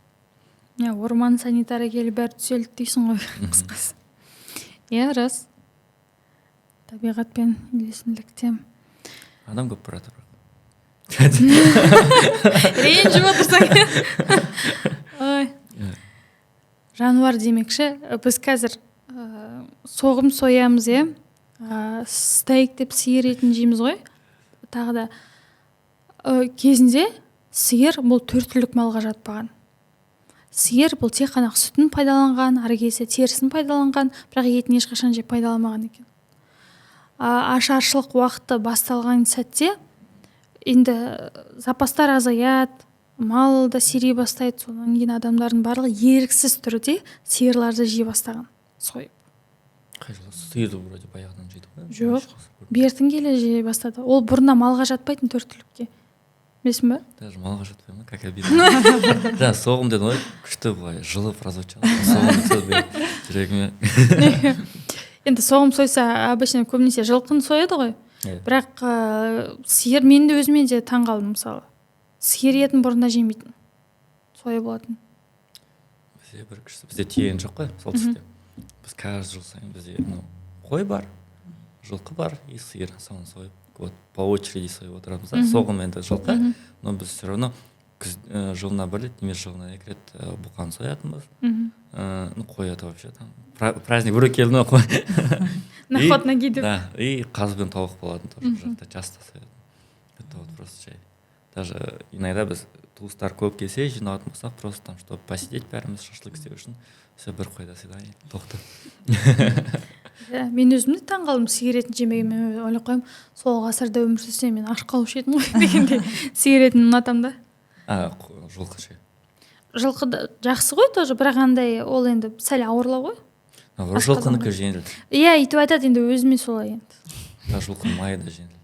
Иә, орман санитары келіп, бәрі түзелді дейсің ғой, қысқасы. Иә, рас, табиғатпен үйлесімділікте. Адам көп барады бірақ. Ренжіп отырсаң. Ой, жануар демекші, біз қазір соғым соямыз, иә, стейк деп сиыр етін жейміз ғой тағы да. Кезінде сиыр бұл төрт түлік малға жатпаған. Сиыр бұл тек қана сүтін пайдаланған, ары кетсе терісін пайдаланған, бірақ етін ешқашан жеп пайдаланбаған екен. Ашаршылық уақыты басталған сәтте енді запастар азаяды, мал да сирей бастайды. Содан кейін адамдардың барлығы еріксіз түрде сиырларды жей бастаған, сойып. Қай жылы? Сиырды вроде баяғыдан жейді ғой. Жоқ, бертін келе жей бастады. Ол бұрыннан малға жатпайтын, төрт түлікке, білесің ба? Даже малға жатпай ма? Как обидно. Жаңа соғым дедің ғой, күшті былай жылы прозвучало соғым сөзі жүрегіме. Енді соғым сойса, обычно көбінесе жылқыны сояды ғой. Бірақ сиыр, мен де өзіме де таң қалдым, мысалы, сиыр етін бұрында жемейтін, соя болатын. Бізде бір күшті, бізде түйе жоқ қой солтүстікте. Біз каждый жыл сайын, бізде, ну, қой бар, жылқы бар и сиыр, соны сойып, вот по очереди сойып отырамыз да. Соғым енді жылқы, но біз все равно күз, жылына бір рет немесе жылына екі рет бұқаны соятынбыз. Ну, қой это вообще там праздник, біреу келді ма, қой. На ход ноги деп. Да, и қаз бен тауық болатын тоже, бұл жақта часто соятын. Это вот просто жай. Даже иногда біз туыстар көп келсе, жиналатын болсақ, просто там чтобы посидеть бәріміз, шашлык істеу үшін, все, бір қой, до свидания, тоқты. Иә, мен өзім де таң қалдым сиыр етін жемеген. Мен ойлап қоямын, сол ғасырда өмір сүрсем, мен аш қалушы едім ғой дегендей. Сиыр етін ұнатамын да. А жылқы ше? Жылқы да жақсы ғой тоже, бірақ андай ол енді сәл ауырлау ғой. Наоборот, жылқынікі жеңіл. Иә, өйтіп айтады енді, өзіме солай енді. Да, жылқының майы да жеңіл.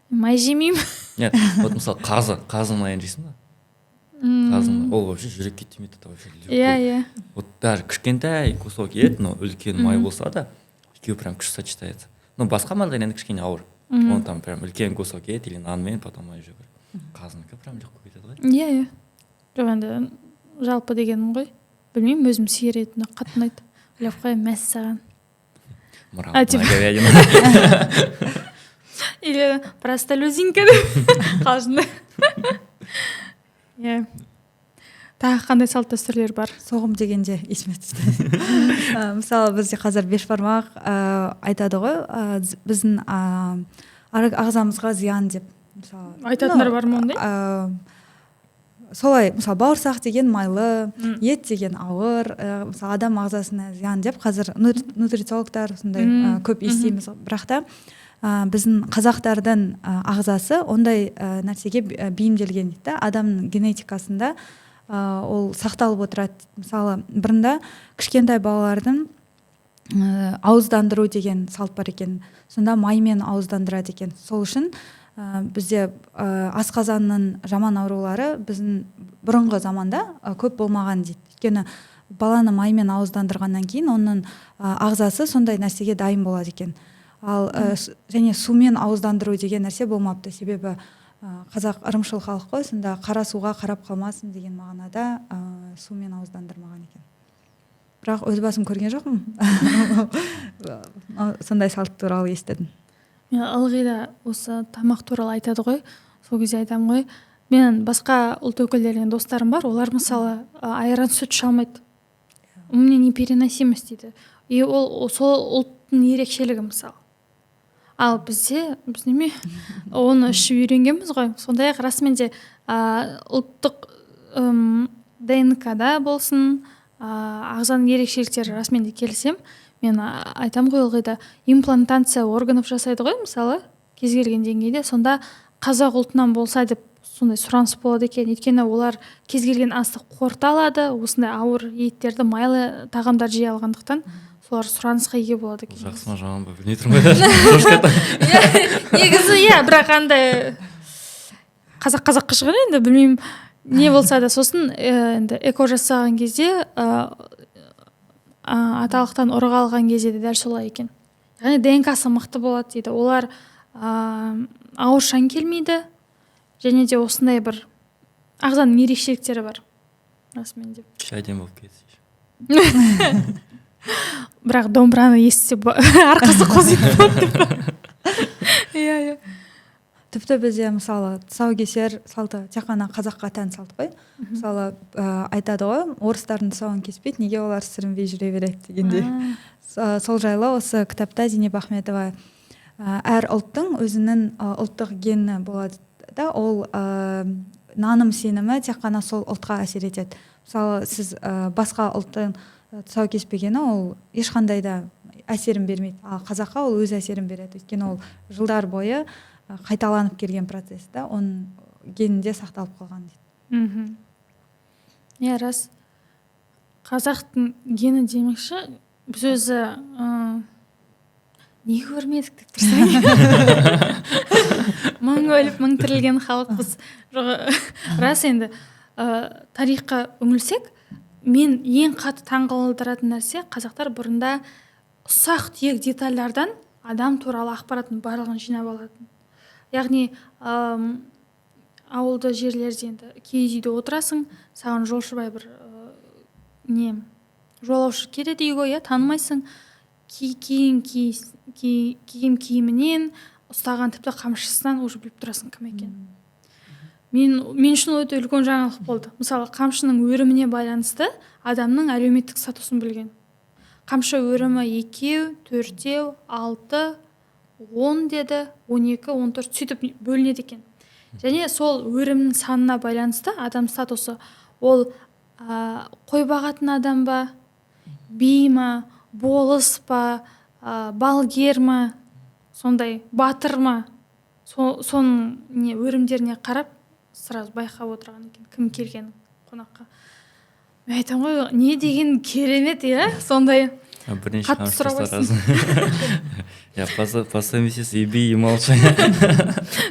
Май жемеймін. Нет, вот мысалы, қазы майын жейсің ба? Қазы майы ол вообще жүрекке тимейді, это вообще легко. иә иә Вот даже кішкентай кусок ет, но үлкен май болса да, екеуі прям күшті сочетается. Но басқа майлар енді кішкене ауыр, оны там прям үлкен кусок ет или нанмен потом май жеу керек. Қазынікі прям легко кетеді ғой. Иә, жоқ, енді жалпы дегенім ғой. Білмеймін, өзім сиыр етін қатты ұнайды. Ойлап қоямын, мәссаған. Мраморная А, типа- говядина. Или просто люзинка деп қалжыңда. Иә, тағы қандай салт дәстүрлер бар? Соғым дегенде есіме түсті. Мысалы, бізде қазір бешбармақ айтады ғой, біздің ағзамызға зиян деп, мысалы. Айтатындар Ну, бар ма ондай? Солай, мысалы, бауырсақ деген майлы, ет деген ауыр, мысалы, адам ағзасына зиян деп қазір нутрициологтар сондай көп естиміз. Бірақ та біздің қазақтардың ағзасы ондай нәрсеге бейімделген дейді да. Адамның генетикасында ол сақталып отырады. Мысалы, бұрында кішкентай балалардың ауыздандыру деген салт бар екен, сонда маймен ауыздандырады екен. Сол үшін бізде асқазанның жаман аурулары біздің бұрынғы заманда көп болмаған дейді, өйткені баланы маймен ауыздандырғаннан кейін оның ағзасы сондай нәрсеге дайын болады екен. Ал және сумен ауыздандыру деген нәрсе болмапты, себебі қазақ ырымшыл халық қой, сонда қара суға қарап қалмасын деген мағынада сумен ауыздандырмаған екен. Бірақ өз басым көрген жоқпын, сондай салт туралы естідім. Мен ылғи да осы тамақ туралы айтады ғой, сол кезде айтамын ғой, мен басқа ұлт өкілдерінен достарым бар, олар, мысалы, айран, сүт іше алмайды, у меня непереносимость дейді. И ол сол ұлттың ерекшелігі, мысалы. Ал бізде, біз неме, оны ішіп үйренгенбіз ғой. Сондай ақ расымен де ұлттық ДНК да болсын. Ағзаның ерекшеліктері, расымен де келісемін. Мен айтамын ғой ылғи да, имплантация органов жасайды ғой, мысалы, кез келген деңгейде. Сонда қазақ ұлтынан болса деп сондай сұраныс болады екен, өйткені олар кез келген асты қорыта алады, осындай ауыр еттерді, майлы тағамдарды жей алғандықтан, солар сұранысқа ие болады екен. Жақсы ма, жаман ба, білмей тұрмын ғой даже. Иә, негізі иә, бірақ андай қазақ қазаққа шығар енді, білмеймін, не болса да. Сосын енді ЭКО жасаған кезде, аталықтан ұрық алған кезде де дәл солай екен, яғни ДНКсы мықты болады дейді. Олар ауыршаң келмейді және де осындай бір ағзаның ерекшеліктері бар расымен де. Әдемі болып кетті. Бірақ домбыраны естісе, арқасы қозитын болады деп. Иә. Тіпті бізде, мысалы, тұсаукесер салты тек қана қазаққа тән салт қой. Мысалы, айтады ғой, орыстардың тұсауын кеспейді, неге олар сүрінбей жүре береді дегендей. Сол жайлы осы кітапта Зейнеп Ахметова, әр ұлттың өзінің ұлттық гені болады да, ол наным сенімі тек қана сол ұлтқа әсер етеді. Мысалы, сіз басқа ұлттың тұсау кеспегені ол ешқандай да әсерін бермейді, ал қазаққа ол өз әсерін береді, өйткені ол жылдар бойы қайталанып келген процесс та, оның генінде сақталып қалған дейді. Иә, рас. Қазақтың гені демекші, біз өзі не көрмедік деп тұрсаң, мың өліп, мың тірілген халықпыз. Жоқ, рас енді, тарихқа үңілсек, мен ең қатты таңғалдыратын нәрсе: қазақтар бұрында ұсақ түйек детальдардан адам туралы ақпараттың барлығын жинап алатын. Яғни ауылды жерлерде енді киіз үйде отырасың, саған жолшыбай бір не жолаушы келеді үйге, иә, танымайсың. Киім киім киімінен, ұстаған тіпті қамшысынан уже біліп тұрасың кім екенін. Мен үшін ол өте үлкен жаңалық болды. Мысалы, қамшының өріміне байланысты адамның әлеуметтік статусын білген. Қамшы өрімі екеу, төртеу, алты, 10 деді, 12, 14, сөйтіп бөлінеді екен. Және сол өрімнің санына байланысты адам статусы: ол қой бағатын адам ба, би ма, болыс па, балгер ма, сондай батыр ма, соның не өрімдеріне қарап сразу байқап отырған екен кім келгенін қонаққа. Мен айтамын ғой, не деген керемет, иә, сондай. Бірнеше Қатты қамшы. Я по совместительству и би, и молчание.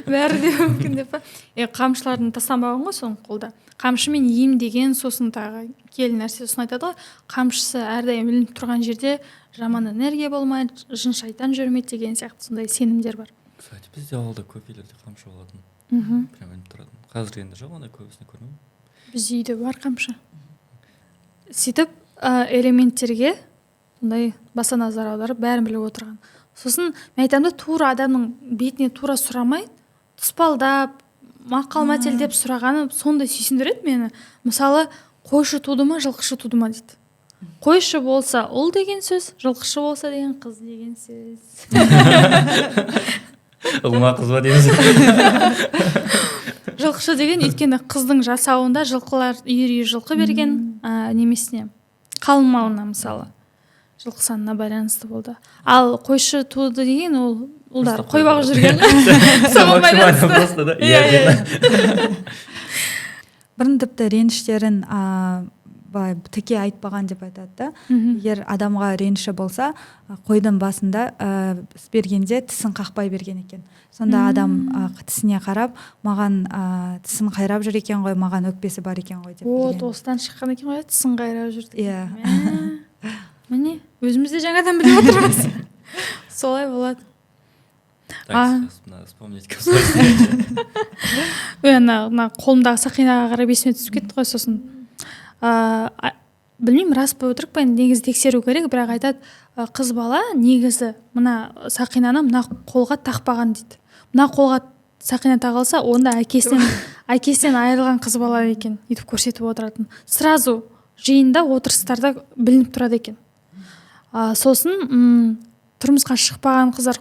Бәрі де мүмкін деп па? Е, қамшылардың тастанбаған ғой соның қолда. Қамшы мен ем деген, сосын тағы киелі нәрсе. Сосын айтады ғой, қамшысы әрдайым ілініп тұрған жерде жаман энергия болмайды, жын шайтан жүрмейді деген сияқты сондай сенімдер бар. Кстати, бізде ауылда көп үйлерде қамшы болатын. Прям ілініп тұратын. Қазір енді жоқ ондай, көбісінде көрмеймін. Бізде үйде бар қамшы. Сөйтіп элементтерге сондай баса назар аударып, бәрін біліп отырған. Сосын мен айтамын да, тура адамның бетіне тура сұрамай, тұспалдап, мақал мәтелдеп сұрағаны сондай сүйсіндіреді мені. Мысалы, қойшы туды ма, жылқышы туды ма дейді. Қойшы болса, ұл деген сөз, жылқышы болса деген қыз деген сөз. Ұл ма, қыз ба дейміз. Жылқышы деген, өйткені қыздың жасауында жылқылар, үйір үйір жылқы берген немесіне, қалың малына, мысалы, жылқы санына байланысты болды. Ал қойшы туды деген ол ұлдар Просто қой бағып жүрген, соған байланысты. Просто да. Иә. Бұрын тіпті реніштерін былай тіке айтпаған деп айтады да. Егер адамға реніші болса, қойдың басында бергенде тісін қақпай берген екен. Сонда адам тісіне қарап, маған тісін қайрап жүр екен ғой, маған өкпесі бар екен ғой деп Вот. білген. Осыдан шыққан екен ғой, тісін қайрап жүр деген. Иә. Мә, міне, өзіміз де жаңадан біліп отырмыз, солай болады. Так, А. сейчас надо вспомнить кусочек. Ой, ана мына қолымдағы сақинаға қарап есіме түсіп кетті ғой. Сосын білмеймін, рас па, өтірік па, енді негізі тексеру керек, бірақ айтады, қыз бала негізі мына сақинаны мына қолға тақпаған дейді. Мына қолға сақина тағылса, онда әкесінен айырылған қыз бала екен, өйтіп көрсетіп отыратын. Сразу жиында, отырыстарда білініп тұрады екен. Сосын тұрмысқа шықпаған қыздар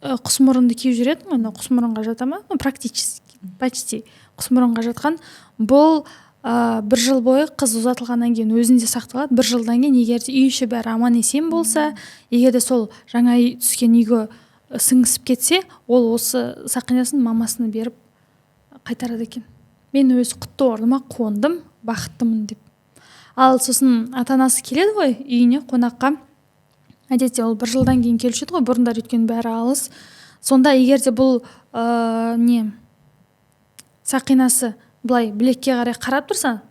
құс мұрынды киіп жүретін ғой. Мынау құс мұрынға жата ма? Ну, практически, почти құс мұрынға жатқан бұл. Бір жыл бойы қыз ұзатылғаннан кейін өзінде сақталады. Бір жылдан кейін, егер де үй іші бәрі аман есен болса, егер де сол жаңа үй түскен үйге сіңісіп кетсе, ол осы сақинасын мамасына беріп қайтарады екен, мен өз құтты орныма қондым, бақыттымын деп. Ал сосын ата анасы келеді ғой үйіне қонаққа, әдетте ол бір жылдан кейін келуші еді ғой бұрындары, өйткені бәрі алыс. Сонда егер де бұл не сақинасы былай білекке қарай қарап тұрса,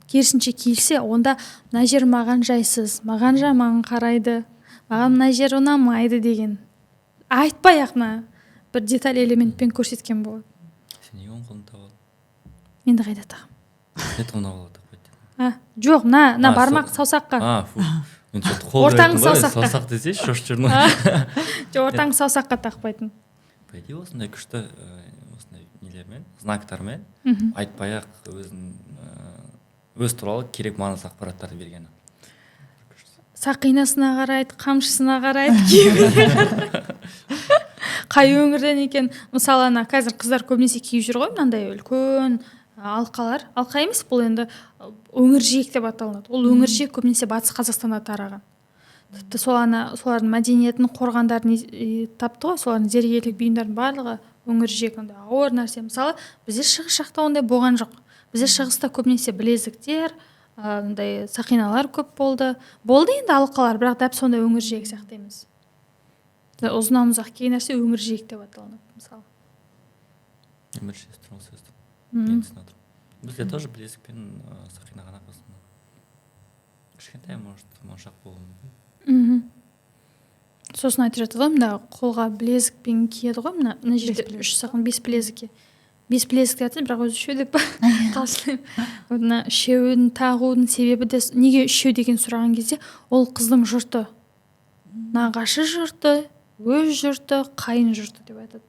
керісінше киілсе, онда мына жер маған жайсыз, маған жаман қарайды, маған мына жер ұнамайды деген айтпай ақ мына бір деталь, элементпен көрсеткен болады. Сен неге оң қолын тағып алдың? Енді қайда тағамын? Это мына қолға тақпайды дедің. А, жоқ, мына А, бармақ саусаққа. А, фу, мен что-то қол Ортаңғы деп айттым ғой, саусаққа. Саусақ десейші, шошып жүрмін ғой. Жоқ, ортаңғы саусаққа тақпайтын. По идее, осындай күшті осындай нелермен, знактармен айтпай ақ өзін өз туралы керек маңызды ақпараттарды бергені. Сақинасына қарайды, қамшысына қарайды, киіміне қарайды, қай өңірден екен. Мысалы, ана қазір қыздар көбінесе киіп жүр ғой мынандай үлкен алқалар. Алқа емес, бұл енді өңіржиек деп аталынады. Ол өңіржиек көбінесе Батыс Қазақстанда тараған. Тіпті сол ана солардың мәдениетін, қорғандарын тапты ғой, солардың зергерлік бұйымдардың барлығы өңіржиек, андай ауыр нәрсе. Мысалы, бізде шығыс жақта ондай болған жоқ. Бізде шығыста көбінесе білезіктер, андай сақиналар көп болды. Болды енді алқалар, бірақ дәп сондай өңіржиек сияқты емес. Ұзыннан ұзақ келген нәрсе өңіржиек деп аталынады, мысалы. Мен бірінші естіп тұрмын осы сөзді. Енді түсініп отырмын. Бізде тоже білезік пен сақина ғана қосылған, кішкентай, может, моншақ болуы мүмкін. Сосын айтып жатады ғой, мына қолға білезікпен киеді ғой, мына жерде. Бес білезік. Үш сақин, бес білезікке, бес білезік деп жатыр, бірақ өзі үшеу деп қалжыңдаймын. Мына үшеуін тағудың себебі де, неге үшеу деген сұраған кезде, ол қыздың жұрты, нағашы жұрты, өз жұрты, қайын жұрты деп айтады.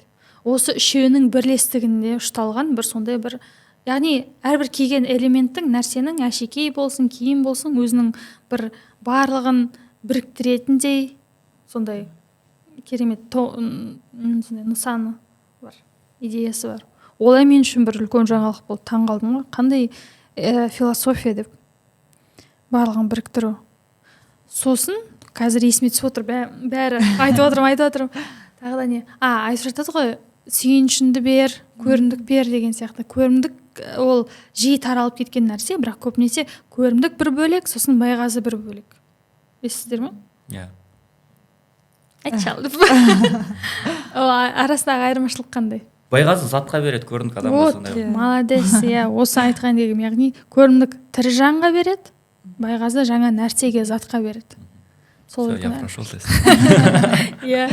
Осы үшеуінің бірлестігінде ұшталған бір сондай бір, яғни әрбір киген элементтің, нәрсенің, әшекей болсын, киім болсын, өзінің бір барлығын біріктіретіндей сондай керемет сондай нысаны бар, идеясы бар. Ол мен үшін бір үлкен жаңалық болды, таң қалдым ғой, қандай философия деп, барлығын біріктіру. Сосын қазір есіме түсіп отыр, бәрі айтып отырмын, айтып отырмын. Тағы да не, а, айтып жатады ғой, сүйіншіңді бер, көрімдік бер деген сияқты. Көрімдік ол жиі таралып кеткен нәрсе, бірақ көбінесе көрімдік бір бөлек, сосын байғазы бір бөлек. Естідіңдер ме? Иә. Айтшы ал деп. Ол арасындағы айырмашылық қандай? Байғазы затқа береді, көрімдік адамға. Вот. Сондай. Молодец, иә, осы айтқан дегенім. Яғни көрімдік тірі жанға береді, байғазы жаңа нәрсеге, затқа береді. Сол Всё, я үлкен. прошел тест. Иә.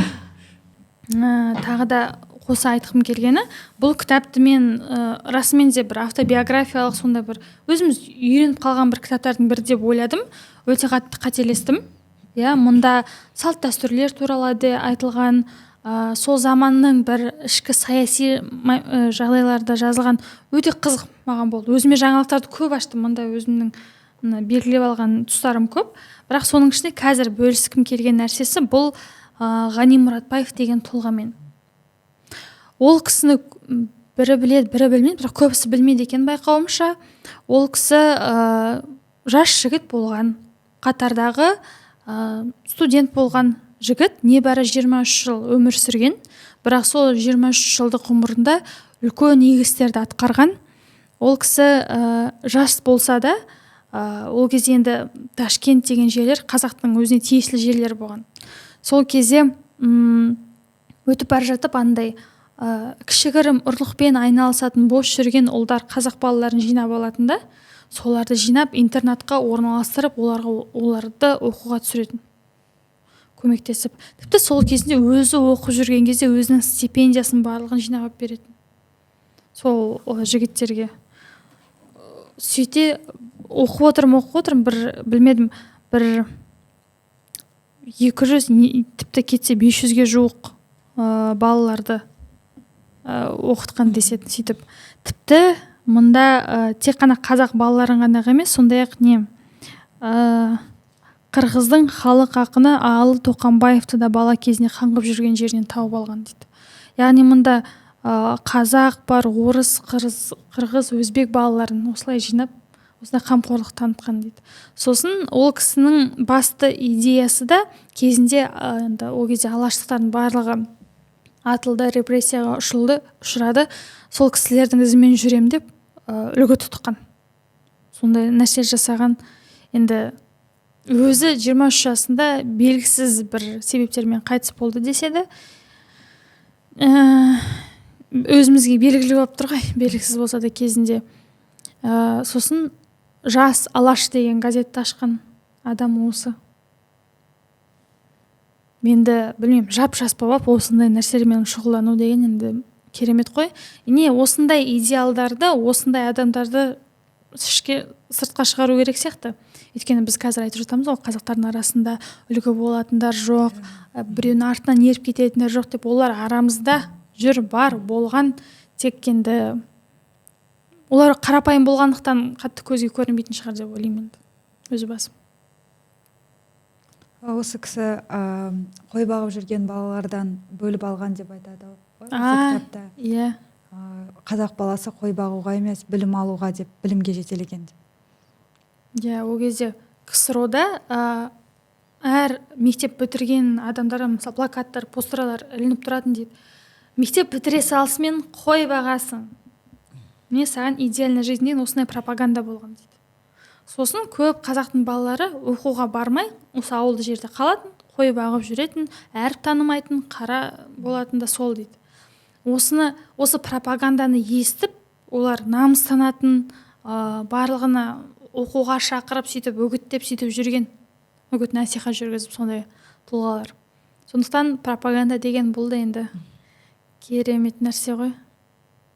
Тағы да қоса айтқым келгені, бұл кітапты мен расымен де бір автобиографиялық, сондай бір өзіміз үйреніп қалған бір кітаптардың бірі деп ойладым. Өте қатты қателестім. Иә, мұнда салт дәстүрлер туралы да айтылған, сол заманның бір ішкі саяси жағдайлары да жазылған. Өте қызық маған болды, өзіме жаңалықтарды көп аштым. Мұнда өзімнің мына белгілеп алған тұстарым көп, бірақ соның ішінде қазір бөліскім келген нәрсесі бұл Ғани Мұратбаев деген тұлғамен. Ол кісіні бірі біледі, бірі білмейді, бірақ көбісі білмейді екен, байқауымша. Ол кісі жас жігіт болған, қатардағы студент болған жігіт, небәрі 23 жыл өмір сүрген, бірақ сол 23 жылдық ғұмырында үлкен игі істерді атқарған. Ол кісі жас болса да, ол кезде енді Ташкент деген жерлер қазақтың өзіне тиесілі жерлер болған. Сол кезде өтіп бара жатып, андай кішігірім ұрлықпен айналысатын бос жүрген ұлдар, қазақ балаларын жинап алатын да, соларды жинап, интернатқа орналастырып, оларға, оларды оқуға түсіретін, көмектесіп. Тіпті сол кезінде, өзі оқып жүрген кезде, өзінің стипендиясын барлығын жинап алып беретін сол жігіттерге. Сөйте оқып отырмын, оқып отырмын, бір білмедім, бір 200, тіпті кетсе 500-ге жуық балаларды оқытқан десетін. Сөйтіп, тіпті мұнда тек қана қазақ балаларын ғана емес, сондай ақ не қырғыздың халық ақыны Аалы Тоқамбаевты да бала кезінде қаңғып жүрген жерінен тауып алған дейді. Яғни мұнда қазақ бар, орыс, қырғыз, өзбек балаларын осылай жинап Осындай қамқорлық танытқан дейді. Сосын ол кісінің басты идеясы да кезінде, енді ол кезде алаштықтардың барлығы атылды, репрессияға ұшырады. Сол кісілердің ізімен жүрем деп үлгі тұтқан. Сондай нәрсе жасаған. Енді өзі 23 жасында белгісіз бір себептермен қайтыс болды деседі. Өзімізге белгілі болып тұр ғой, белгісіз болса да кезінде. Сосын «Жас Алаш» деген газетті ашқан адам осы. Енді білмеймін, жап жас болып осындай нәрселермен шұғылдану деген енді керемет қой. Не осындай идеалдарды, осындай адамдарды ішке, сыртқа шығару керек сияқты. Өйткені біз қазір айтып жатамыз ғой, қазақтардың арасында үлгі болатындар жоқ, біреуінің артынан еріп кететіндер жоқ деп. Олар арамызда жүр, бар болған, тек енді олар қарапайым болғандықтан қатты көзге көрінбейтін шығар деп ойлаймын енді өз басым. Осы кісі қой бағып жүрген балалардан бөліп алған деп айтады ғой осы кітапта. Иә. Қазақ баласы қой бағуға емес, білім алуға деп, білімге жетелеген деп. Иә, ол кезде КСРО-да әр мектеп бітірген адамдарға, мысалы, плакаттар, постерлар ілініп тұратын дейді. Мектеп бітіре салысымен қой бағасың, міне саған идеальная жизнь деген осындай пропаганда болған дейді. Сосын көп қазақтың балалары оқуға бармай, осы ауылды жерде қалатын, қой бағып жүретін, әріп танымайтын, қара болатын да сол дейді. Осыны, осы пропаганданы естіп, олар намыстанатын, барлығына оқуға шақырып, сөйтіп үгіттеп, сөйтіп жүрген, үгіт насихат жүргізіп сондай тұлғалар. Сондықтан пропаганда деген бұл да енді керемет нәрсе ғой,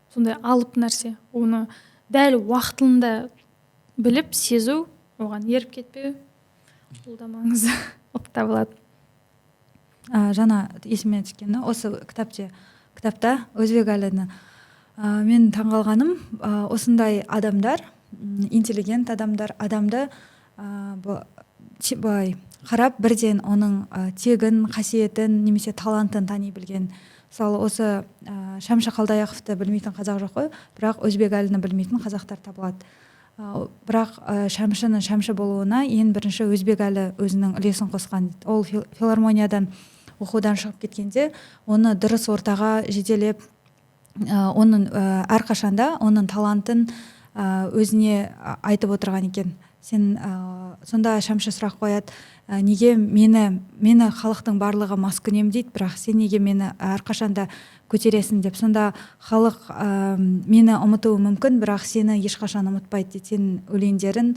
сондай алып нәрсе. Оны дәл уақытында біліп сезу, оған еріп кетпеу, бұл да маңызды болып табылады. Жаңа есіме түскені, осы кітапта Өзбекәліні мен таңғалғаным, осындай адамдар, интеллигент адамдар адамды былай қарап, бірден оның тегін, қасиетін немесе талантын тани білген. Мысалы, осы Шәмші Қалдаяқовты білмейтін қазақ жоқ қой, бірақ Өзбекәліні білмейтін қазақтар табылады. Бірақ Шәмшінің Шәмші болуына ең бірінші Өзбекәлі өзінің үлесін қосқан. Ол филармониядан оқудан шығып кеткенде, оны дұрыс ортаға жетелеп, оның әрқашанда оның талантын өзіне айтып отырған екен. Сен сонда Шәмші сұрақ қояды: Неге мені халықтың барлығы маскүнем дейді, бірақ сен неге мені әрқашанда көтересің?» — деп. Сонда халық мені ұмытуы мүмкін, бірақ сені ешқашан ұмытпайды дейді, сенің өлеңдерің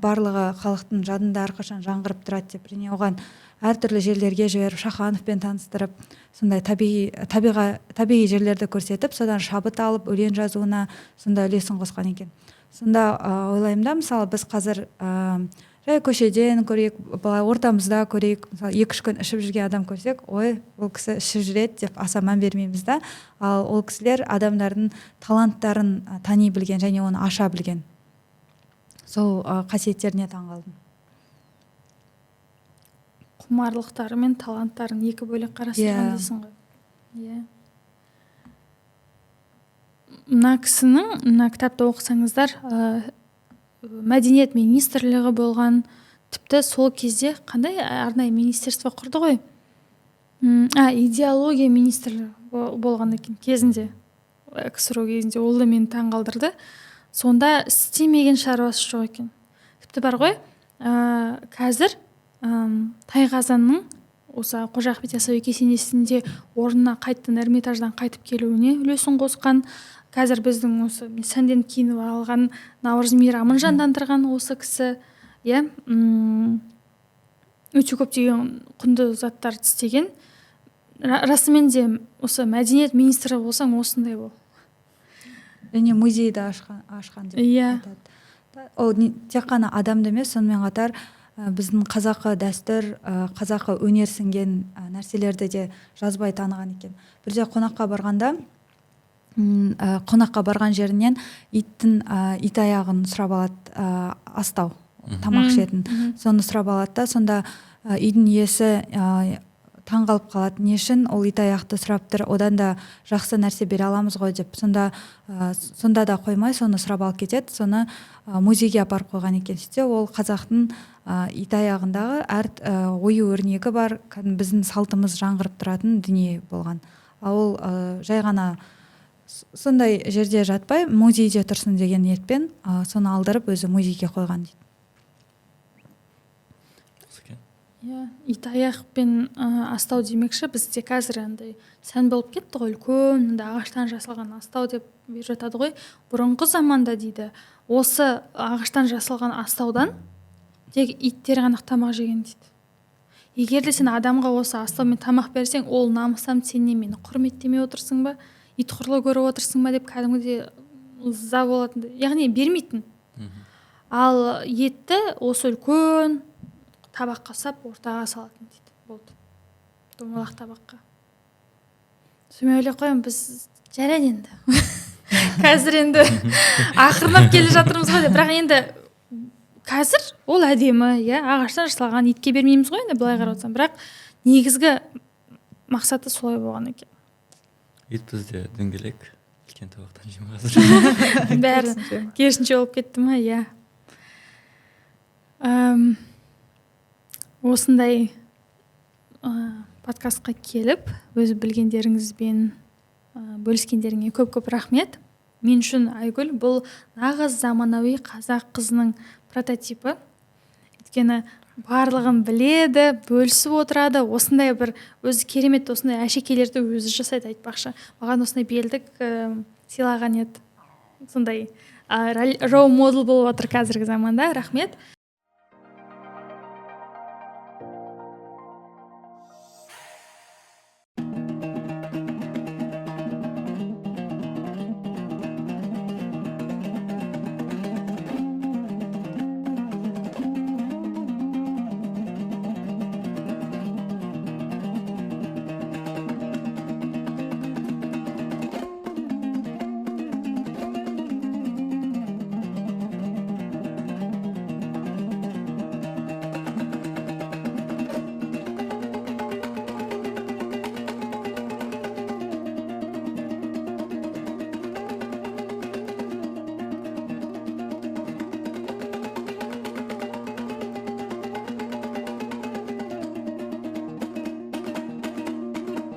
барлығы халықтың жадында әрқашан жаңғырып тұрады деп. Және оған әртүрлі жерлерге жіберіп, Шахановпен таныстырып, сондай табиғи жерлерді көрсетіп, содан шабыт алып, өлең жазуына сондай үлесін қосқан екен. Сонда ойлаймын да, мысалы, біз қазір жай көшеден көрейік, былай ортамызда көрейік, мысалы, 2-3 күн ішіп жүрген адам көрсек, ой, бұл кісі ішіп жүреді деп аса мән бермейміз да. Ал ол кісілер адамдардың таланттарын тани білген және оны аша білген. Сол қасиеттеріне таңғалдым. Құмарлықтары мен таланттарын екі бөлек қарастырған дейсің ғой. Иә. Мына кісінің, мына кітапты оқысаңыздар, мәдениет министрлігі болған, тіпті сол кезде қандай арнайы министерство құрды ғой? Идеология министрлігі болған екен кезінде, КСРО кезінде. Ол да мені таңғалдырды. Сонда істемеген шаруасы жоқ екен. Тіпті бар ғой, қазір Тайқазанның осы Қожа Ахмет Яссауи кесенесінде орнына қайтадан Эрмитаждан қайтып келуіне үлесін қосқан. Қазір біздің осы сәнденіп киініп алған Наурыз мейрамын жандандырған осы кісі, иә, өте көптеген құнды заттарды істеген. Расымен де осы мәдениет министрі болсаң, осындай бол. Және музейді ашқан деп айтады. Ол тек қана адамды емес, сонымен қатар біздің қазақы дәстүр, қазақы өнер сіңген нәрселерді де жазбай таныған екен. Бірде қонаққа барғанда, қонаққа барған жерінен иттің ит аяғын сұрап алады, астау, тамақ ішетін. Соны сұрап алады да, сонда үйдің иесі Таңғалып қалады, не үшін ол итаяқты сұрап тұр, одан да жақсы нәрсе бере аламыз ғой деп. Сонда сонда да қоймай, соны сұрап алып кетеді, соны музейге апарып қойған екен. Сөйтсе, ол қазақтың итаяғындағы әр ою өрнегі бар, кәдімгі біздің салтымыз жаңғырып тұратын дүние болған. Ал ол жай ғана сондай жерде жатпай, музейде тұрсын деген ниетпен соны алдырып, өзі музейге қойған дейді. Осы екен. Иә, итаяқ пен астау демекші, бізде қазір андай сән болып кетті ғой, үлкен мындай ағаштан жасалған астау деп беріп жатады ғой. Бұрынғы заманда, дейді, осы ағаштан жасалған астаудан тек иттер ғана тамақ жеген дейді. Егер де сен адамға осы астаумен тамақ берсең, ол намыстанып, сен не, мені құрметтемей отырсың ба, ит құрлы көріп отырсың ба деп кәдімгідей ыза болатын, яғни бермейтін. Ал етті осы үлкен табаққа сап, ортаға салатын дейді, болды, домалақ табаққа. Сонымен ойлап қоямын, біз жарайды енді, қазір енді ақырындап келе жатырмыз ғой деп. Бірақ енді қазір ол әдемі, иә, ағаштан жасалған, итке бермейміз ғой енді былай қарап отырсаң, бірақ негізгі мақсаты солай болған екен. Ит бізде дөңгелек үлкен табақтан жеймін қазір. Бәрі керісінше болып кетті ма? Иә. Осындай подкастқа келіп, өз білгендеріңізбен бөліскендеріңе көп көп рахмет. Мен үшін Айгүл бұл нағыз заманауи қазақ қызының прототипі, өйткені барлығын біледі, бөлісіп отырады. Осындай бір өзі керемет, осындай әшекейлерді өзі жасайды. Айтпақшы, маған осындай белдік сыйлаған еді. Сондай role model болып отыр қазіргі заманда. Рахмет.